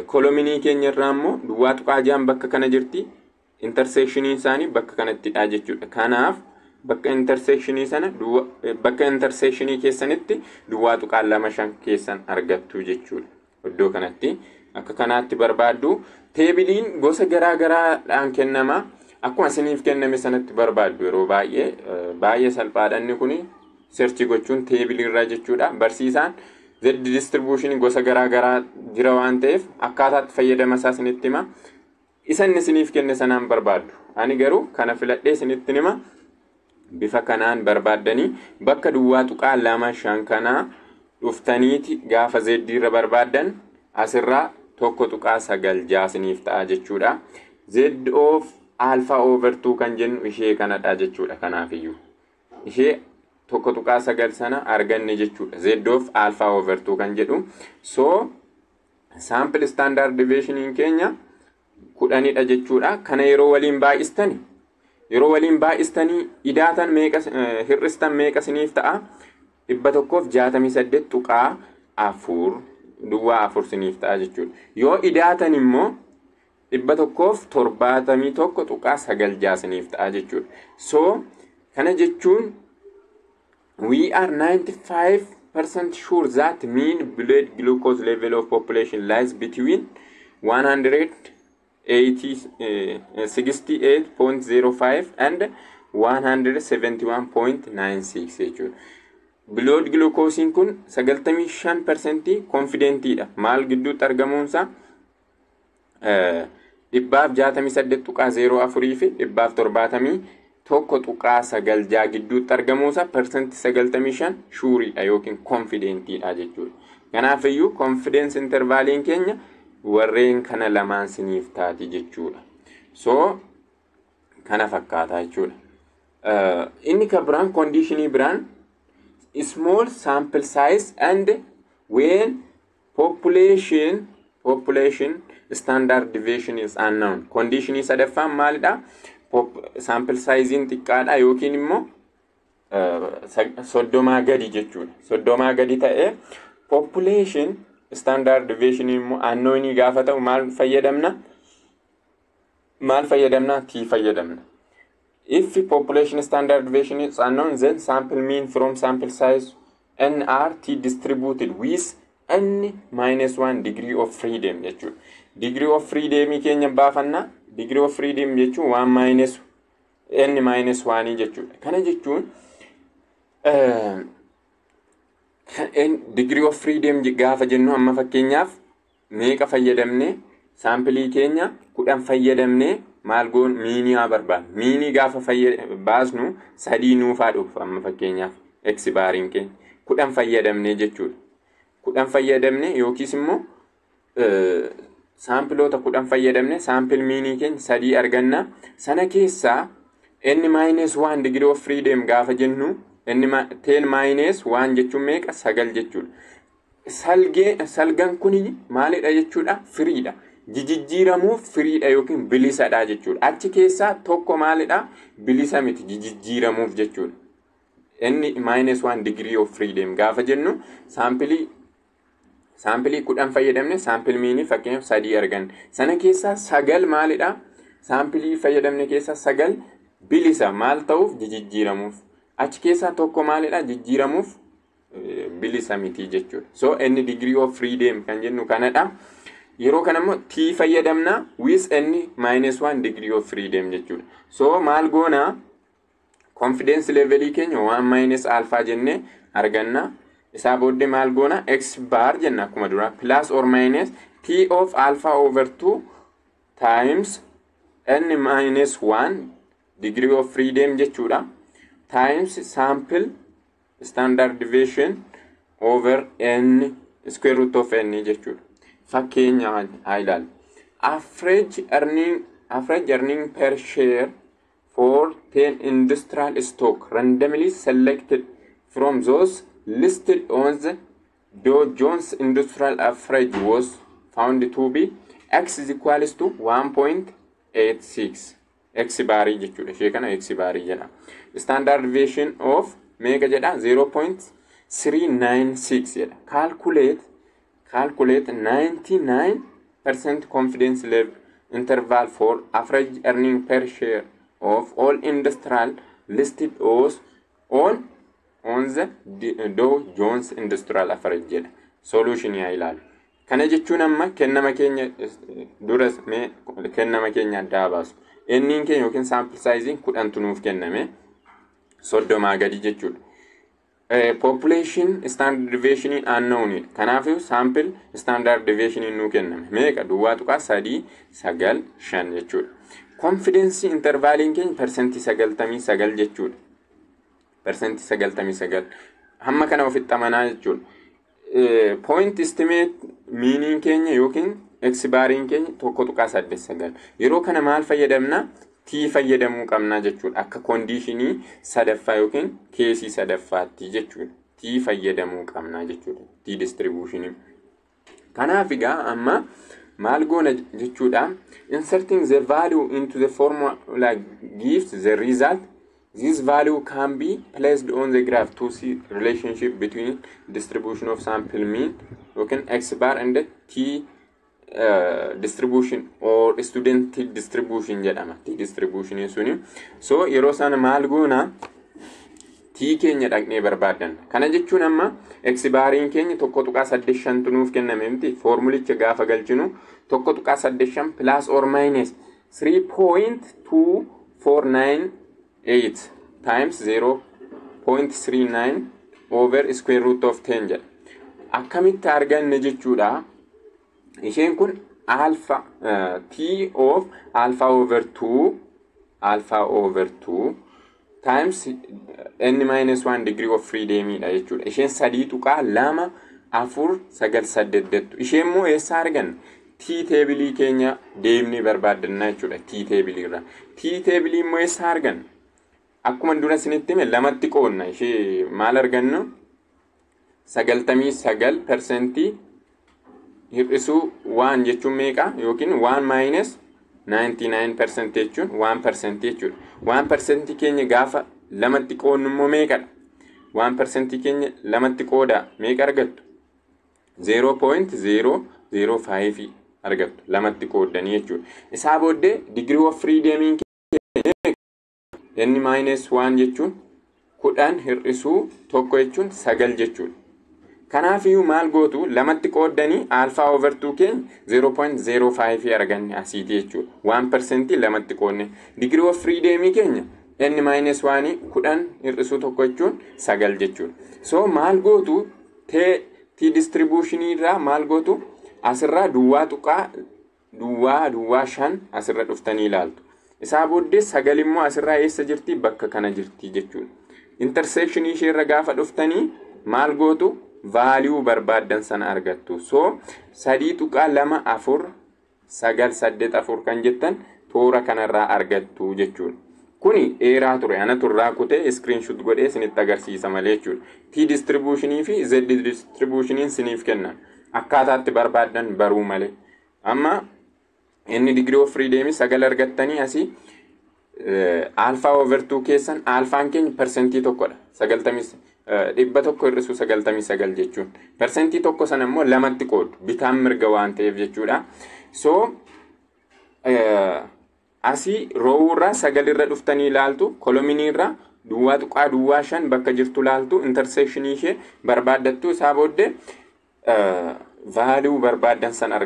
Columnii keenya irraa immoo 0.6n bakka kana jirti. Intersectioniin isaanii bakka kanattidha jechuudha. Kanaaf bakka intersectionii sana, bakka intersectionii keessanitti 0.25 keessan argattu jechuudha. Iddoo kanatti akka kanaatti barbaaddu. Tableiin gosa garaa garaadhaan kennama. Akkuma isiniif kenname sanatti barbaaddu. Yeroo baay'ee baay'ee salphaadha inni kuni, search gochuun tableii irraa jechuudha. Barsiisaan Z distribution gosa garaa garaa jira waan ta'eef akkaataatti fayyadama isaa isinitti hima. Isa inni isiniif kenne sanaan barbaaddu. Ani garuu kana filadhee isinitti hima. Bifa kanaan barbaaddanii bakka 0.25 kanaa dhuftaniiti gaafa Z irra barbaaddan, asirraa 1.96 isiniif ta'a jechuudha. Z of alpha over 2 kan jennu ishee kanadha jechuudha kanaafiyyuu. Ishee 1.9 sana arganne jechuudha. Z of alpha over 2 kan jedhu. So sample standard deviation keenya 10dha jechuudha. Kana yeroo waliin baay'istani, yeroo waliin baay'istanii idaatan meeqa, hir'istan meeqa isiniif ta'a? 168.404 isiniif ta'a jechuudha. Yoo idaatan immoo 171.96 isiniif ta'a jechuudha. So kana jechuun we are 95% sure that mean blood glucose level of population lies between 168.05 and 171.96 jechuudha. Blood glucoseiin kun 95% confidentiidha. Maal gidduutti argamuunsaa? 168.04 fi 171.96 gidduutti argamuunsaa 95% sureiidha yookiin confidentiidha jechuudha. Kanaafiyyuu confidence intervaliin keenya warreen kana lamaan siniif taati jechuudha. So kana fakkaata jechuudha. Inni kan biraan, conditionii biraan, small sample size and when population standard deviation is unknown. Conditionii sadaffaan maalidha? Sample sizein xiqqaadha yookiin immoo 30 gadi jechuudha. 30 gadi ta'ee Population standard deviation immoo unknown gaafa ta'u maal fayyadamna? Maal fayyadamna? T fayyadamna. If population standard deviation is unknown, then sample mean from sample size n are t distributed with n minus 1 degree of freedom jechuudha. Degree of freedom keenya baafanna. Degree of freedom jechuun 1 minus n minus 1 jechuudha. Kana jechuun degree of freedom gaafa jennu, amma fakkeenyaaf meeqa fayyadamne? Saampilii keenya 10 fayyadamne, maal goon? Meanii haa barbaadnu. Meanii gaafa baasnu 3 nuufaa dhufu. Amma fakkeenyaaf x bariin keenya 10 fayyadamne jechuudha. 10 fayyadamne yookiis immoo saampiloota 10 fayyadamne, sample meanii keenya 3 arganna. Sana keessaa n minus 1 degree of freedom gaafa jennu, n 10 minus 1 jechuun meeqa? 9 jechuudha. Salgee salgan kuni maalidha jechuudha? Freedha. Jijjiiramuuf freedha yookiin bilisadha jechuudha. Achi keessaa tokko maalidha? Bilisa miti jijjiiramuuf jechuudha. N minus 1 degree of freedom gaafa jennu, saampilii 10 fayyadamne, sample meanii fakkeenyaaf 3 arganne. Sana keessaa 9 maalidha? Saampilii fayyadamne keessaa 9 bilisa maal ta'uuf? Jijjiiramuuf. Achi keessaa tokko maalidha? Jijjiiramuuf bilisa miti jechuudha. So n degree of freedom kan jennu kanadha. Yeroo kana immoo t fayyadamna with n minus 1 degree of freedom jechuudha. So maal goona? Confidence levelii keenya 1 minus alpha jennee arganna. Isaa booddee maal goona? X bar jenna akkuma dura, plus or minus t of alpha over 2 times n minus 1 degree of freedom jechuudha, times sample standard deviation over n square root of n jechuudha. Fakkeenya haa ilaallu. Average earning per share for 10 industrial stock randomly selected from those listed on the Dow Jones Industrial Average was found to be x is equals to 1.86, x barii jechuudha. Ishee kana x barii jedha. Standard deviation of meeqa jedha? 0.396 jedha. Calculate 99% confidence level interval for average earning per share of all industrial listed on the Dow Jones Industrial Average jedha. Solution yaa ilaalu. Kana jechuun amma kennama keenya duras mee kennama keenya addaa baasu. N'n keenya yookiin sample size 10tu nuuf kenname, 30 gadi jechuudha. Population standard deviation unknown. Kanaafuu sample standard deviation nuu kenname. Meeqa? 0.395 jechuudha. Confidence intervaliin keenya 99% jechuudha. 99%. Hamma kana ofitti amanaa jechuudha. Point estimate meaniin keenya yookiin x bariin keenya 1.89. Yeroo kana maal fayyadamna? T fayyadamuu qabna jechuudha. Akka conditionii sadaffaa yookiin caseii sadaffaatti jechuudha. T fayyadamuu qabna jechuudha. T distributionii. Kanaaf egaa amma maal goona jechuudha? Inserting the value into the formula gives the result. This value can be placed on the graph to see relationship between distribution of sample mean yookiin x bar and t distribution or student t distribution jedhama t distribution suni. So yeroo sana maal goona? T keenya dhaqnee barbaadan. Kana jechuun amma x bariin keenya 1.85 nuuf kenname miti? Foormulicha gaafa galchinu, 1.85 plus or minus 3.2498 times 0.39 over square root of 10 jedha. Akkamitti arganne jechuudha? Isheen kun alpha t of alpha over 2, alpha over 2 times n minus 1 degree of freedom dha jechuudha. Isheen 3.2498 jettu. Isheen immoo eessaa arganna? T tableii keenya deemnee barbaadannaa jechuudha. T tableii irraa. T tableii immoo eessaa arganna? Akkuma dura isinitti hime, lamatti qoodna. Ishee maal argannu? 99% hir'isuu 1 jechuun meeqa? Yookiin 1 minus 99% jechuun 1% jechuudha. 1% keenya gaafa lamatti qoodnu immoo meeqadha? 1% keenya lamatti qoodaa meeqa argattu? 0.005 argattu lamatti qooddanii jechuudha. Isaa booddee degree of freedomiin n minus 1 jechuun 10 hir'isuu 1 jechuun 9 jechuudha. Kanaafiyyuu maal gootu? Lamatti qooddanii alpha over 2 keenya 0.05 arganne asiiti jechuudha. 1% lamatti qoodne. Degree of freedomii keenya n minus 1, 10 hir'isuu 1 jechuun 9 jechuudha. So maal gootu? T distributionii irraa maal gootu? Asirraa 0.005 asirra dhuftanii ilaaltu. Isaa booddee 9 immoo asirraa eessa jirti? Bakka kana jirti jechuudha. Intersection isheerra gaafa dhuftanii maal gootu? Value barbaaddan sana argattu. So 3.24984 kan jettan toora kanarraa argattu jechuudha. Kuni dheeraa ture. Ana turraa kutee screenshot godhee isinitti agarsiisa malee jechuudha. T distributionii fi Z distributioniin siniif kennan. Akkaataatti barbaaddan baruu malee. Amma inni degree of freedom 9 argattanii, asii alpha over 2 keessan, alphaan keenya 1%dha. 100 hir'isuu 99 jechuun. 1% sana immoo lamatti qoodu. Bitaan mirga waan ta'eef jechuudha. So asii rowurraa 9 irra dhuftanii ilaaltu, columniirraa 0.05 bakka jirtu ilaaltu, intersectionii ishee barbaaddattu. Isaa booddee value barbaaddan sana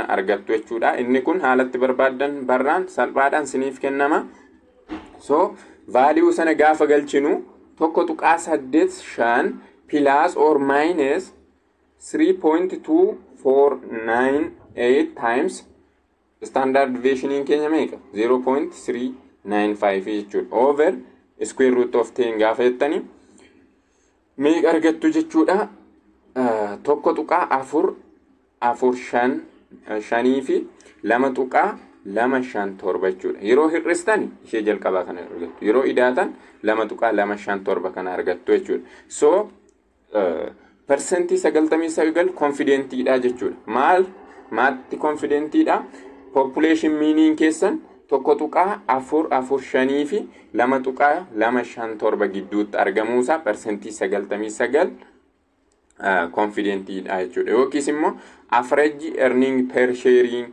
argattu jechuudha. Inni kun haalatti barbaaddan barraan salphaadhaan siniif kennama. So value sana gaafa galchinu 1.85 plus or minus 3.2498 times standard deviationiin keenya meeqa? 0.395 jechuudha. Over square root of 10 gaafa jettani meeqa argattu jechuudha? 1.445 fi 2.257 jechuudha. Yeroo hir'istan ishee jalqabaa kana argattu. Yeroo idaatan 2.257 kana argattu jechuudha. So 99% confidentiidha jechuudha. Maal maatti confidentiidha? Population meaniin keessan 1.445 fi 2.257 gidduutti argamuusaa 99% confidentiidha jechuudha. Yookiis immoo average earning per sharing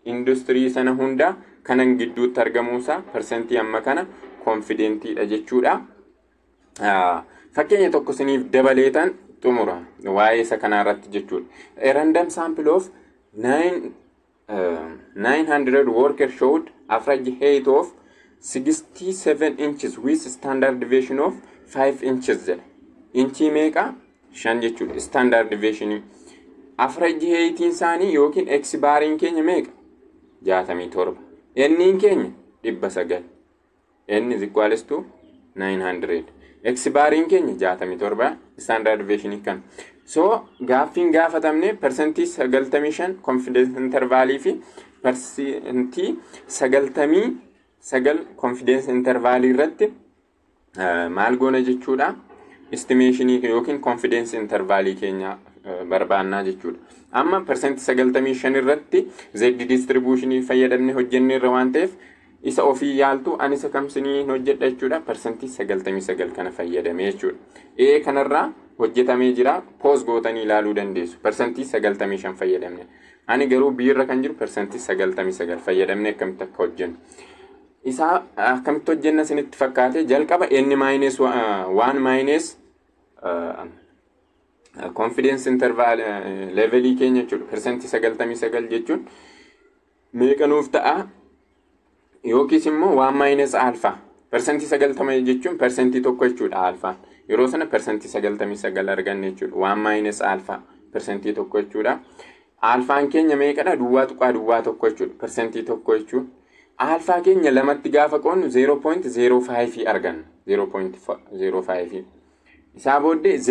industirii sana hunda kanan gidduutti argamuusaa persentii amma kana confidentiidha jechuudha. Fakkeenya tokko isiniif dabaleetan xumura waa'ee isa kanaa irratti jechuudha. A random sample of 900 workers showed average height of 67 inches with standard deviation of 5 inches jedha. Inchii meeqa? 5 jechuudha. Standard deviation. Average heightiin isaanii yookiin x bariin keenya meeqa? 67. N'n keenya 900. N is equals to 900. X bariin keenya 67, standard deviation kan. So gaaffiin gaafatamne 95% confidence intervalii fi 99% confidence intervalii irratti maal goona jechuudha? Estimationii yookiin confidence intervalii keenya barbaannaa jechuudha. Amma 95% irratti Z distributionii fayyadamne hojjenne irra waan ta'eef isa ofii yaaltu, ani isa kamsinii hojjedha jechuudha. 99% kana fayyadame jechuudha. Ee, kanarraa hojjetamee jira, pause gootanii ilaaluu dandeessu. 95% fayyadamne. Ani garuu biirra kan jiru 99% fayyadamne akkamitti akka hojjennu. Isaa akkamitti hojjenna isinitti fakkaate? Jalqaba n minus 1 minus confidence interval levelii keenya jechuudha. 99% jechuun meeqa nuuf ta'a? Yookiis immoo 1 minus alpha. 90% jechuun 1% jechuudha alphaan. Yeroo sana 99% arganne jechuudha. 1 minus alpha 1% jechuudha. Alphaan keenya meeqadha? 0.01 jechuudha. 1% jechuun. Alpha keenya lamatti gaafa qoonnu 0.05 arganna. 0.05. Isaa booddee Z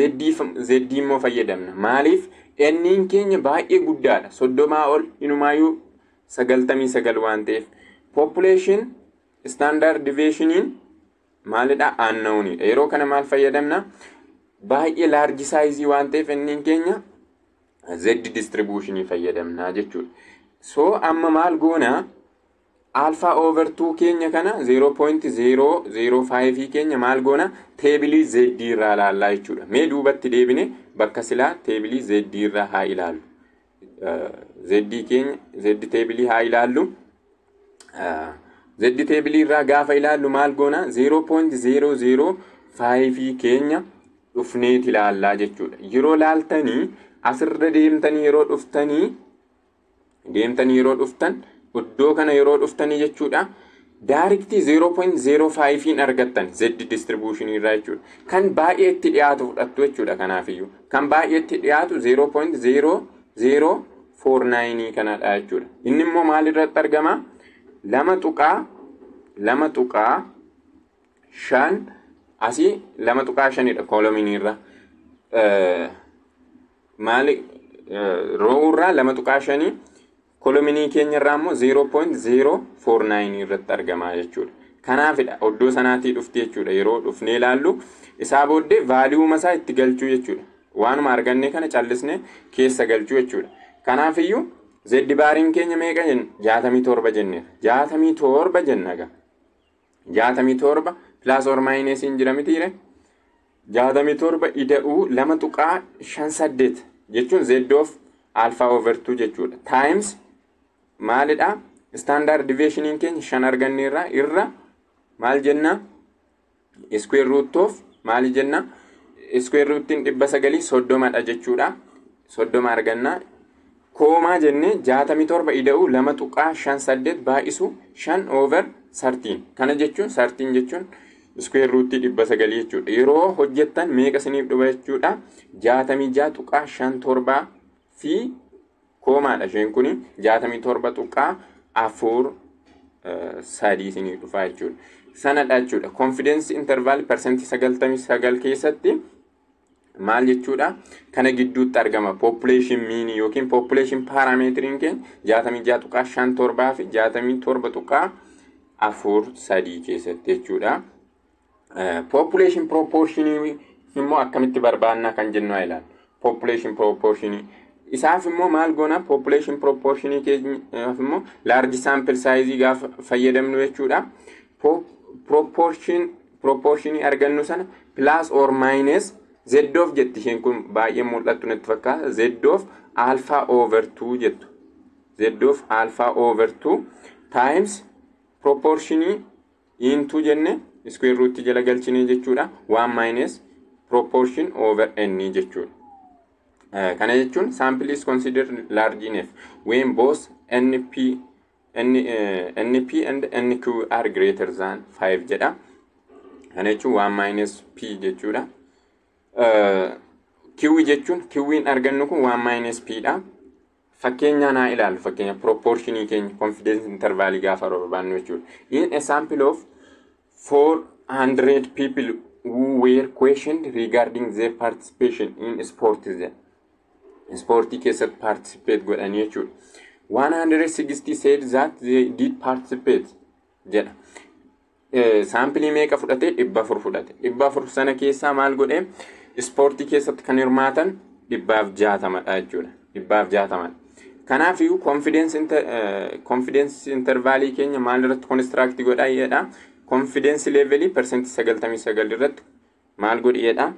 immoo fayyadamna. Maaliif? N'n keenya baay'ee guddaadha. 30 ol, inumaayyuu 99 waan ta'eef. Population standard deviationiin maalidha? Unknownidha. Yeroo kana maal fayyadamna? Baay'ee large size waan ta'eef n'n keenya, Z distributionii fayyadamna jechuudha. So amma maal goona? Alpha over 2 keenya kana, 0.005 keenya maal goona? Table Z irraa ilaallaa jechuudha. Mee duubatti deebine bakka silaa table Z irraa haa ilaallu. Z keenya, Z table haa ilaallu. Z table irraa gaafa ilaallu maal goona? 0.005 keenya dhufneet ilaallaa jechuudha. Yeroo laaltanii asirra deemtanii, yeroo dhuftanii deemtanii, yeroo dhuftan iddoo kana yeroo dhuftanii jechuudha. Direct 0.05 argattan Z distribution irraa jechuudha. Kan baay'ee itti dhiyaatu fudhattu jechuudha kanaafiyyuu. Kan baay'ee itti dhiyaatu 0.0049 kanadha jechuudha. Inni immoo maal irratti argama? 2.25 asii, 2.5dha column irra. Maali, row irraa 2.5, column keenya irraa immoo 0.049 irratti argama jechuudha. Kanaafidha iddoo sanaatii dhufti jechuudha. Yeroo dhufnee ilaallu isaa booddee valueuma isaa itti galchuu jechuudha. Waanuma arganne kana callisnee keessa galchuu jechuudha. Kanaafiyyuu Z bariin keenya meeqa jenna? 67 jenneera. 67 jenna egaa. 67 plus or minusiin jira mitiire? 67 ida'uu 2.58 jechuun Z of alpha over 2 jechuudha. Times maalidha? Standard deviationiin keenya 5 arganneerra, irra maal jenna? Square root of maali jenna? Square rootiin 930dha jechuudha. 30 arganna. Comma jennee 67 ida'uu 2.58 baay'isu 5 over 13. Kana jechuun, 13 jechuun square rootii 900 jechuudha. Yeroo hojjettan meeqa isiniif dhufa jechuudha? 66.57 fi commaadha isheen kuni, 67.43 isiniif dhufa jechuudha. Sanadha jechuudha. Confidence interval 99% keessatti maal jechuudha? Kana gidduutti argama. Population mean yookiin population parameteriin keenya 66.57 fi 67.43 keessatti jechuudha. Population proportionii immoo akkamitti barbaannaa kan jennu haa ilaallu. Population proportionii isaaf immoo maal goona? Population proportionii keenyaaf immoo large sample size gaafa fayyadamnu jechuudha. Proportionii argannu sana plus or minus Z of jetti. Isheen kun baay'ee mul'attu natti fakkaata. Z of alpha over 2 jettu. Z of alpha over 2 times proportionii into jenne square root jala galchine jechuudha. 1 minus proportion over n jechuudha. Kana jechuun sample is considered large enough when both NP and NQ are greater than 5 jedha. Kana jechuun 1 minus P jechuudha. Q jechuun, Q'n argannu kun 1 minus P dha. Fakkeenyaan haa ilaallu, fakkeenya proportionii keenya confidence interval gaafa barbaannu jechuudha. In a sample of 400 people who were questioned regarding their participation in sports, ispoortii keessatti participate godhanii jechuudha. 160 said that they did participate jedha. Sample meeqa fudhate? 400 fudhate. 400 sana keessaa maal godhe? Ispoortii keessatti kan hirmaatan 160dha jechuudha. 160dha. Kanaafiyyuu confidence intervalii keenya maal irratti construct godhaa jedha? Confidence levelii 99% irratti maal godhi jedha?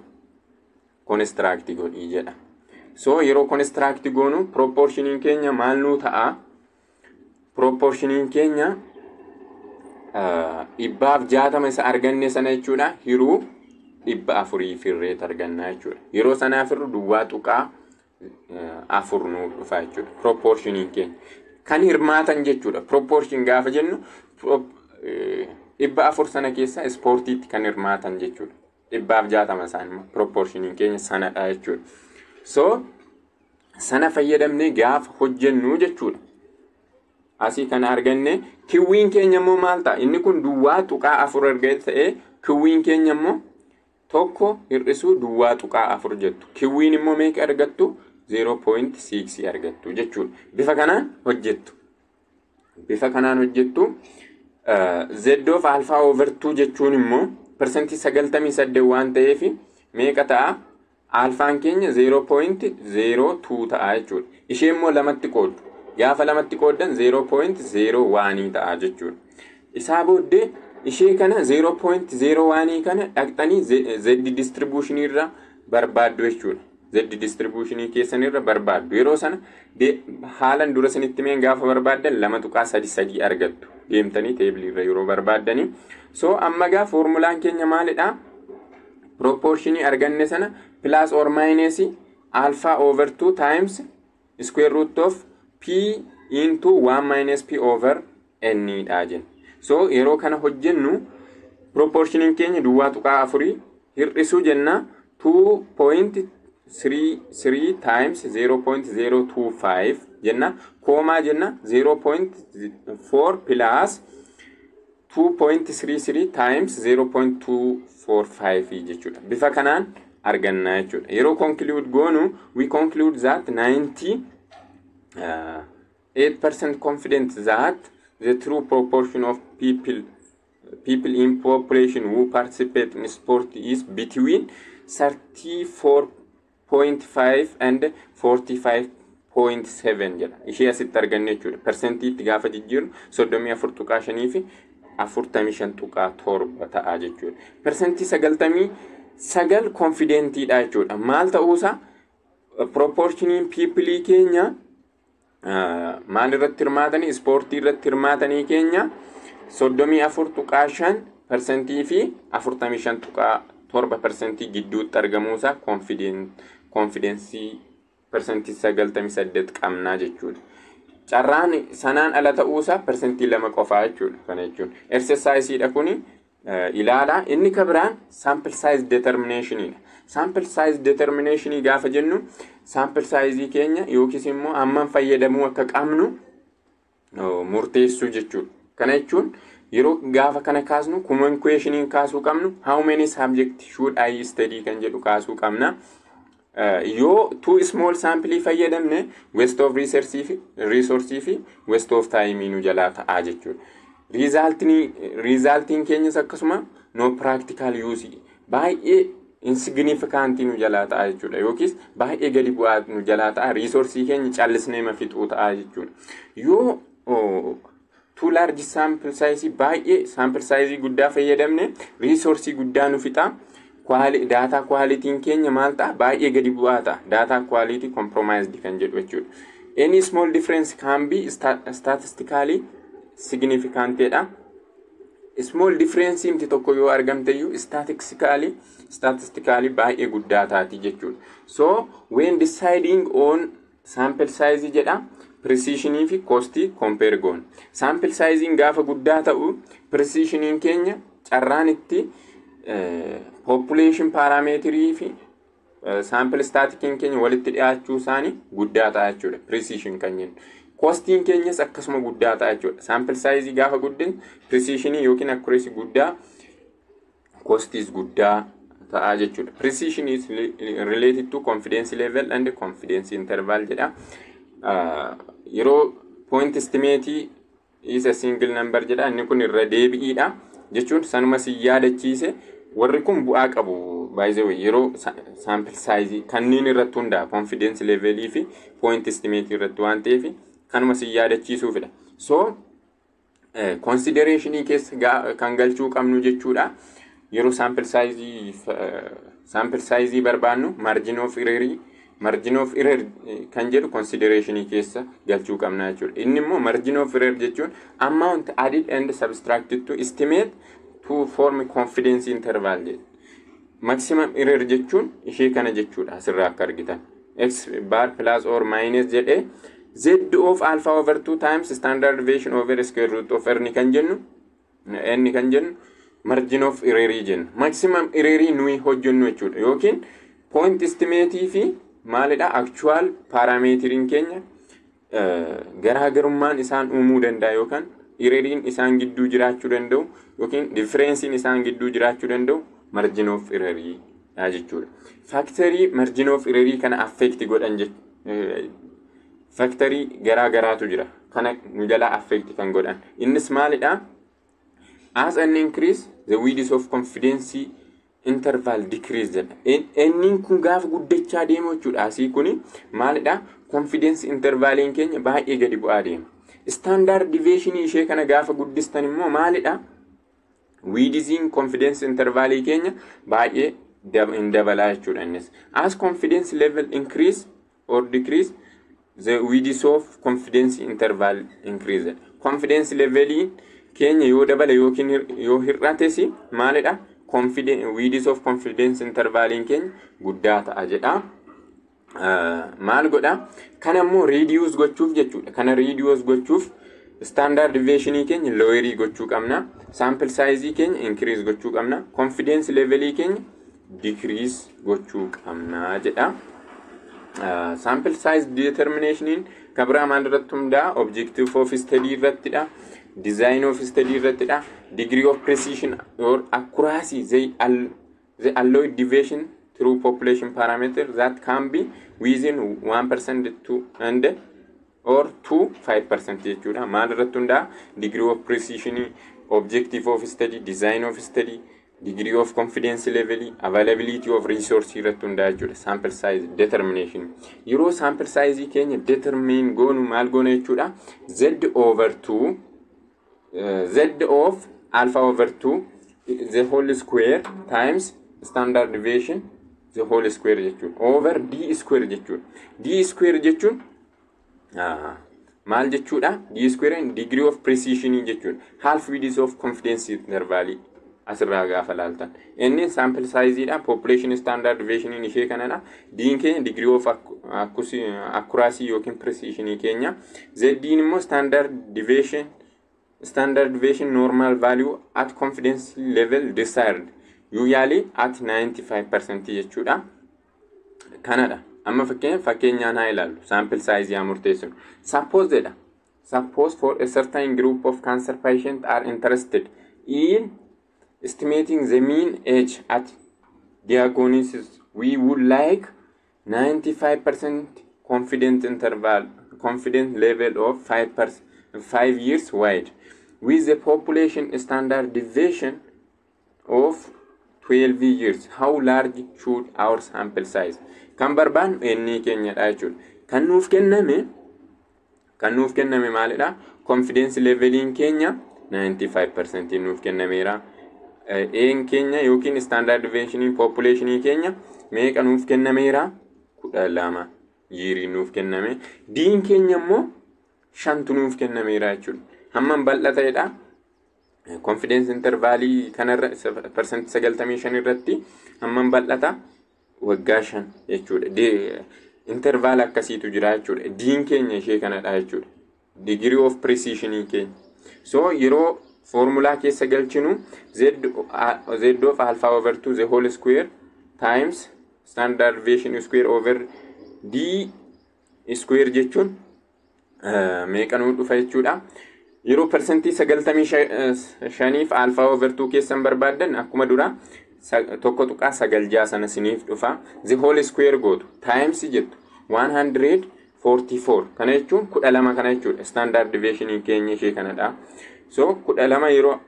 Construct godhi jedha. So yeroo construct goonu proportioniin keenya maal nuu ta'a? Proportioniin keenya 160 isa arganne sana jechuudha. Hiruu 400 firreet arganna jechuudha. Yeroo sanaaf irru 0.4 nuu dhufa jechuudha. Proportioniin keenya. Kan hirmaatan jechuudha. Proportion gaafa jennu 400 sana keessa ispoortiitti kan hirmaatan jechuudha. 160 isaan immoo proportioniin keenya sanadha jechuudha. So sana fayyadamnee gaafa hojjennu jechuudha. Asii kana arganne, Q'n keenya immoo maal ta'a? Inni kun 0.4 erga ta'ee, Q'n keenya immoo 1 hir'isuu 0.4 jettu. Q'n immoo meeqa argattu? 0.6 argattu jechuudha. Bifa kanaan hojjettu. Bifa kanaan hojjettu. Z of alpha over 2 jechuun immoo 98% waan ta'eef meeqa ta'a? Alphaan keenya 0.02 ta'a jechuudha. Ishee immoo lamatti qooddu. Gaafa lamatti qooddan 0.01 ta'a jechuudha. Isaa booddee ishee kana 0.01 kana dhaqxanii Z distribution irra barbaaddu jechuudha. Z distribution keessan irra barbaaddu. Yeroo sana haalan dura isinitti meen gaafa barbaaddan 2.33 argattu. Deemtanii tableii irra yeroo barbaaddanii. So amma gaa foormulaan keenya maalidha? Proportionii arganne sana plus or minus alpha over 2 times square root of p into 1 minus p over n dha jenna. So yeroo kana hojjennu proportioniin keenya 0.4 hir'isuu jenna, 2.33 times 0.025 jenna, comma jenna, 0.4 plus 2.33 times 0.245 jechuudha. Bifa kanaan arganna jechuudha. Yeroo conclude goonu, we conclude that 98% confident that the true proportion of people in population who participate in sport is between 34.5 and 45.7 jedha. Ishee asitti arganne jechuudha. Persentiitti gaafa jijjiirru 34.5 fi 45.7 ta'a jechuudha. 99% confidentiidha jechuudha. Maal ta'uusaa? Proportioniin peopleii keenya maal irratti hirmaatanii, ispoortii irratti hirmaatanii keenya 34.5% fi 45.7% gidduutti argamuusaa confidenceii 98% qabnaa jechuudha. Carraan sanaan ala ta'uusaa 2% qofaa jechuudha. Kana jechuun exerciseiidha kuni, ilaala. Inni ka biraan sample size determinationidha. Sample size determinationii gaafa jennu sample size keenya yookiis immoo hammam fayyadamuu akka qabnu murteessuu jechuudha. Kana jechuun yeroo gaafa kana kaasnu common questioniin kaasuu qabnu "How many subject should I study?" kan jedhu kaasuu qabna. Yoo too small sample fayyadamne waste of resource fi waste of time nu jalaa ta'aa jechuudha. Resultiin keenyas akkasuma no practical use, baay'ee insignificant nu jalaa ta'a jechuudha, yookiis baay'ee gadi bu'aa nu jalaa ta'a, resourceii keenya callisnee fixuu ta'a jechuudha. Yoo too large sample size, baay'ee sample size guddaa fayyadamne, resourceii guddaa nu fixa. Data qualityn keenya maal ta'a? Baay'ee gadi bu'aa ta'a. Data quality compromised kan jedhu jechuudha. Any small difference can be statistically significant dha. Small difference himti tokko yoo argamte iyyuu statistically baay'ee guddaa taati jechuudha. So when deciding on sample size jedha, precisionii fi costii compare goona. Sample sizein gaafa guddaa ta'u precisioniin keenya carraan itti population parameterii fi sample statisticiin keenya walitti dhiyaachuu isaanii guddaa ta'a jechuudha. Precision kan jennu. Costiin keenyas akkasuma guddaa ta'a jechuudha. Sample size gaafa guddin precisionii yookiin accuracy guddaa, costiis guddaa ta'a jechuudha. Precision is related to confidence level and confidence interval jedha. Yeroo point estimate is a single number jedha. Inni kun irra deebi'iidha. Jechuun sanuma si yaadachiise, warri kun bu'aa qabu. By the way, yeroo sample size kanneen irratti hundaa'a, confidence levelii fi point estimate irratti waan ta'eef kanuma si yaadachiisuufidha. So considerationii keessa kan galchuu qabnu jechuudha. Yeroo sample size barbaannu margin of error kan jedhu considerationii keessa galchuu qabna jechuudha. Inni immoo margin of error jechuun amount added and subtracted to estimate to form confidence interval jedha. Maximum error jechuun ishee kana jechuudha, asirraa akka argitan. X bar plus or minus jedhee z of alpha over 2 times standard deviation over square root of n kan jennu, n kan jennu margin of error jenna. Maximum error nuyi hojjennu jechuudha, yookiin point estimate fi maalidha, actual parameteriin keenya garaagarummaan isaan uumuu danda'a yookaan erroriin isaan gidduu jiraachuu danda'u yookiin differenceiin isaan gidduu jiraachuu danda'u margin of error jechuudha. Factorii margin of error kana affect godhan, factorii garaa garaatu jira. Kana nu jalaa affect kan godhan. Innis maalidha? As an increase the width of confidence interval decrease jedha. N'n kun gaafa guddachaa deemu jechuudha. Asii kuni maalidha? Confidence intervaliin keenya baay'ee gadi bu'aa deema. Standard deviation ishee kana gaafa guddistan immoo maalidha? Widthiin confidence intervalii keenya baay'ee hin dabalaa jechuudha innis. As confidence level increase or decrease, the width of confidence interval increase. Confidence levelii keenya yoo dabale yookiin yoo hir'ates maalidha? Width of confidence intervaliin keenya guddaa ta'a jedha. Maal godha? Kana immoo reduce gochuuf jechuudha. Kana reduce gochuuf standard deviationii keenya lowerii gochuu qabna. Sample size keenya increase gochuu qabna. Confidence levelii keenya decrease gochuu qabna jedha. Sample size determinationiin kabraa maal irratti hundaa'a? Objective of study irrattidha. Design of study irrattidha. Degree of precision or accuracy, they allow deviation through population parameter that can be within 1% to and or to 5% jechuudha. Maal irratti hundaa'a? Degree of precision, objective of study, design of study, degree of confidence level, availability of resource irratti hundaa'a jechuudha. Sample size determination. Yeroo sample size keenya determine goonu maal goona jechuudha? Z over 2, Z of alpha over 2 the whole square times standard deviation the whole square jechuudha. Over d square jechuudha. D square jechuun maal jechuudha? D square degree of precision jechuudha. Half width of confidence interval asirraa gaafa laaltan. Inni sample size dha. Population standard deviation ishee kanadha. D'n keenya degree of accuracy yookiin precision keenya. Z'n immoo standard deviation normal value at confidence level desired, usually at 95% jechuudha. Kanadha. Amma fakkeenyaan haa ilaallu. Sample size haa murteessinu. Suppose jedha. Suppose for a certain group of cancer patients are interested in estimating the mean age at diagnosis, we would like 95% confident interval, confidence level of 5 years wide with a population standard deviation of 12 years. How large should our sample size? Kan barbaannu inni keenyadha jechuudha. Kan nuuf kenname maalidha? Confidence leveliin keenya 95% nuuf kennameera. Een keenya yookiin standard deviation population keenya meeqa nuuf kennameera? 12 yearii nuuf kenname. Diin keenya immoo shantu nuuf kennameera jechuudha. Hammam bal'aa ta'edha? Confidence intervalii kanarra 95% irratti hammam bal'ata? Waggaa 5 jechuudha. Interval akkasiitu jira jechuudha. Diin keenya ishee kanadha jechuudha. Degree of precision keenya. So yeroo foormulaa keessa galchinu z of alpha over 2 the whole square times standard deviation square over d square jechuun meeqa nuu dhufa jechuudha. Yeroo 95%f alpha over 2 keessan barbaaddan akkuma dura 1.96 sana siniif dhufa. The whole square gootu, times jettu, 144 kana jechuun 12 kana jechuudha. Standard deviation keenya ishee kanadha. So 12 yeroo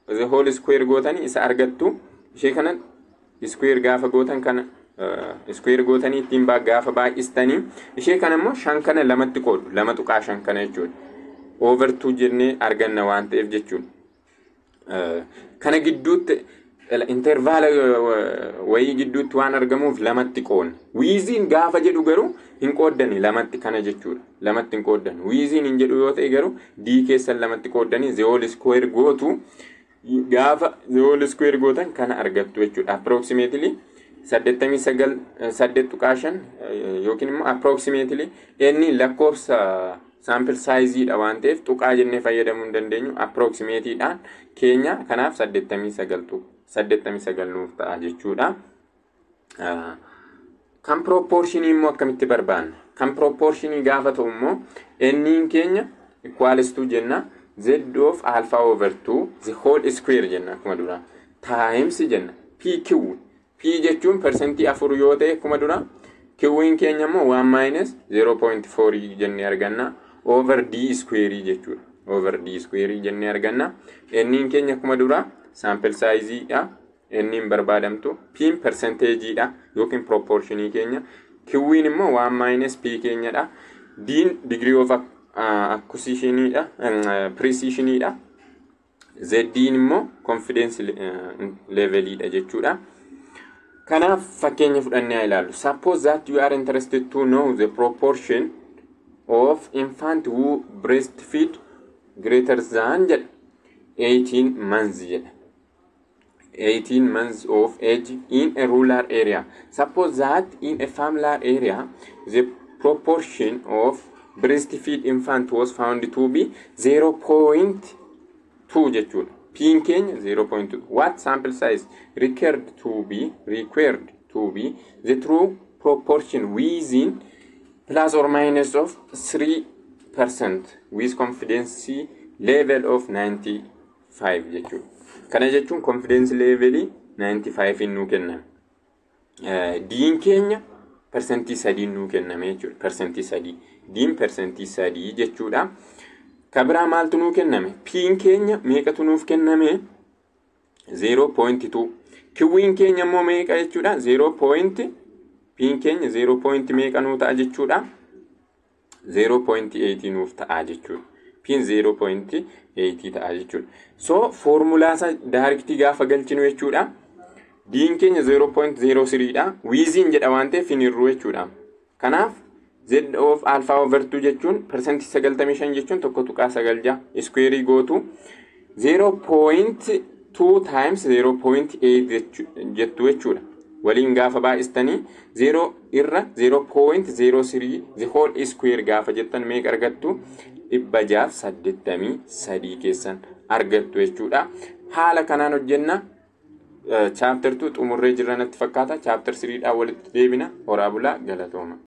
the whole square gootanii isa argattu. Ishee kana square gaafa gootan, kana square gootanii ittiin gaafa baay'istanii, ishee kana immoo shan kana lamatti qoodu, 2.5 kana jechuudha. Over 2 jennee arganna waan ta'eef jechuudha. Kana gidduutti intervala wayii gidduutti waan argamuuf lamatti qoodna. Within gaafa jedhu garuu hin qooddani lamatti kana jechuudha. Lamatti hin qooddan. Within hin jedhu yoo ta'e garuu d keessan lamatti qooddanii the whole square gootu. Gaafa the whole square gootan kana argattu jechuudha. Approximately 89 8.5 yookiin immoo approximately inni lakkoofsa sample sizeidha waan ta'eef tuqaa jennee fayyadamuu hin dandeenyu approximateiidhaan keenya, kanaaf 89 89 nuuf ta'a jechuudha. Kan proportionii immoo akkamitti barbaanna? Kan proportionii gaafa ta'u immoo n'n keenya equals to jenna, z of alpha over 2 the whole square jenna akkuma dura, times jenna, pq. P jechuun 4% yoo ta'e akkuma dura, q'n keenya immoo 1 minus 0.4 jennee arganna, over d square jechuudha. Over d square jennee arganna. N'n keenya akkuma dura sample size dha. Inni hin barbaadamtu. P'n percentageiidha yookiin proportionii keenya. Q'n immoo 1 minus P keenyadha. D'n degree of acquisitionidha, precisioniidha. Z'n immoo confidence levelidha jechuudha. Kanaaf fakkeenya fudhannee haa ilaallu. Suppose that you are interested to know the proportion of infant who breastfeed greater than jedha 18 months jedha. 18 months of age in a rural area. Suppose that in a familiar area the proportion of breastfeed infant was found to be 0.2 jechuudha. P'n keenya 0.2. What sample size required to be the true proportion within plus or minus of 3% with confidence level of 95 jechuudha. Kana jechuun confidence levelii 95 nuu kenname. D'n keenya 3% nuu kenname jechuudha. 3%. D'n 3% jechuudha. Kabiraa maaltu nuu kenname? P'n keenya meeqatu nuuf kenname? 0.2. Q'n keenya immoo meeqa jechuudha? 0. P'n keenya 0. Meeqa nuu ta'a jechuudha? 0.8 nuuf ta'a jechuudha. P'n 0.8 ta'a jechuudha. So foormulaa isaa directii gaafa galchinu jechuudha. D'n keenya 0.03 dha. Within jedha waan ta'eef hin hir'u jechuudha. Kanaaf Z of alpha over 2 jechuun 95% jechuun 1.96 square gootu 0.2 times 0.8 jettu jechuudha. Waliin gaafa baay'istanii 0 irra 0.03 the whole square gaafa jettan meeqa argattu? 683 keessan argattu jechuudha. Haala kanaan hojjenna. Chapter 2 xumurree jirra natti fakkaata. Chapter 3 dhaan walitti deebina. Horaa bulaa, galatooma.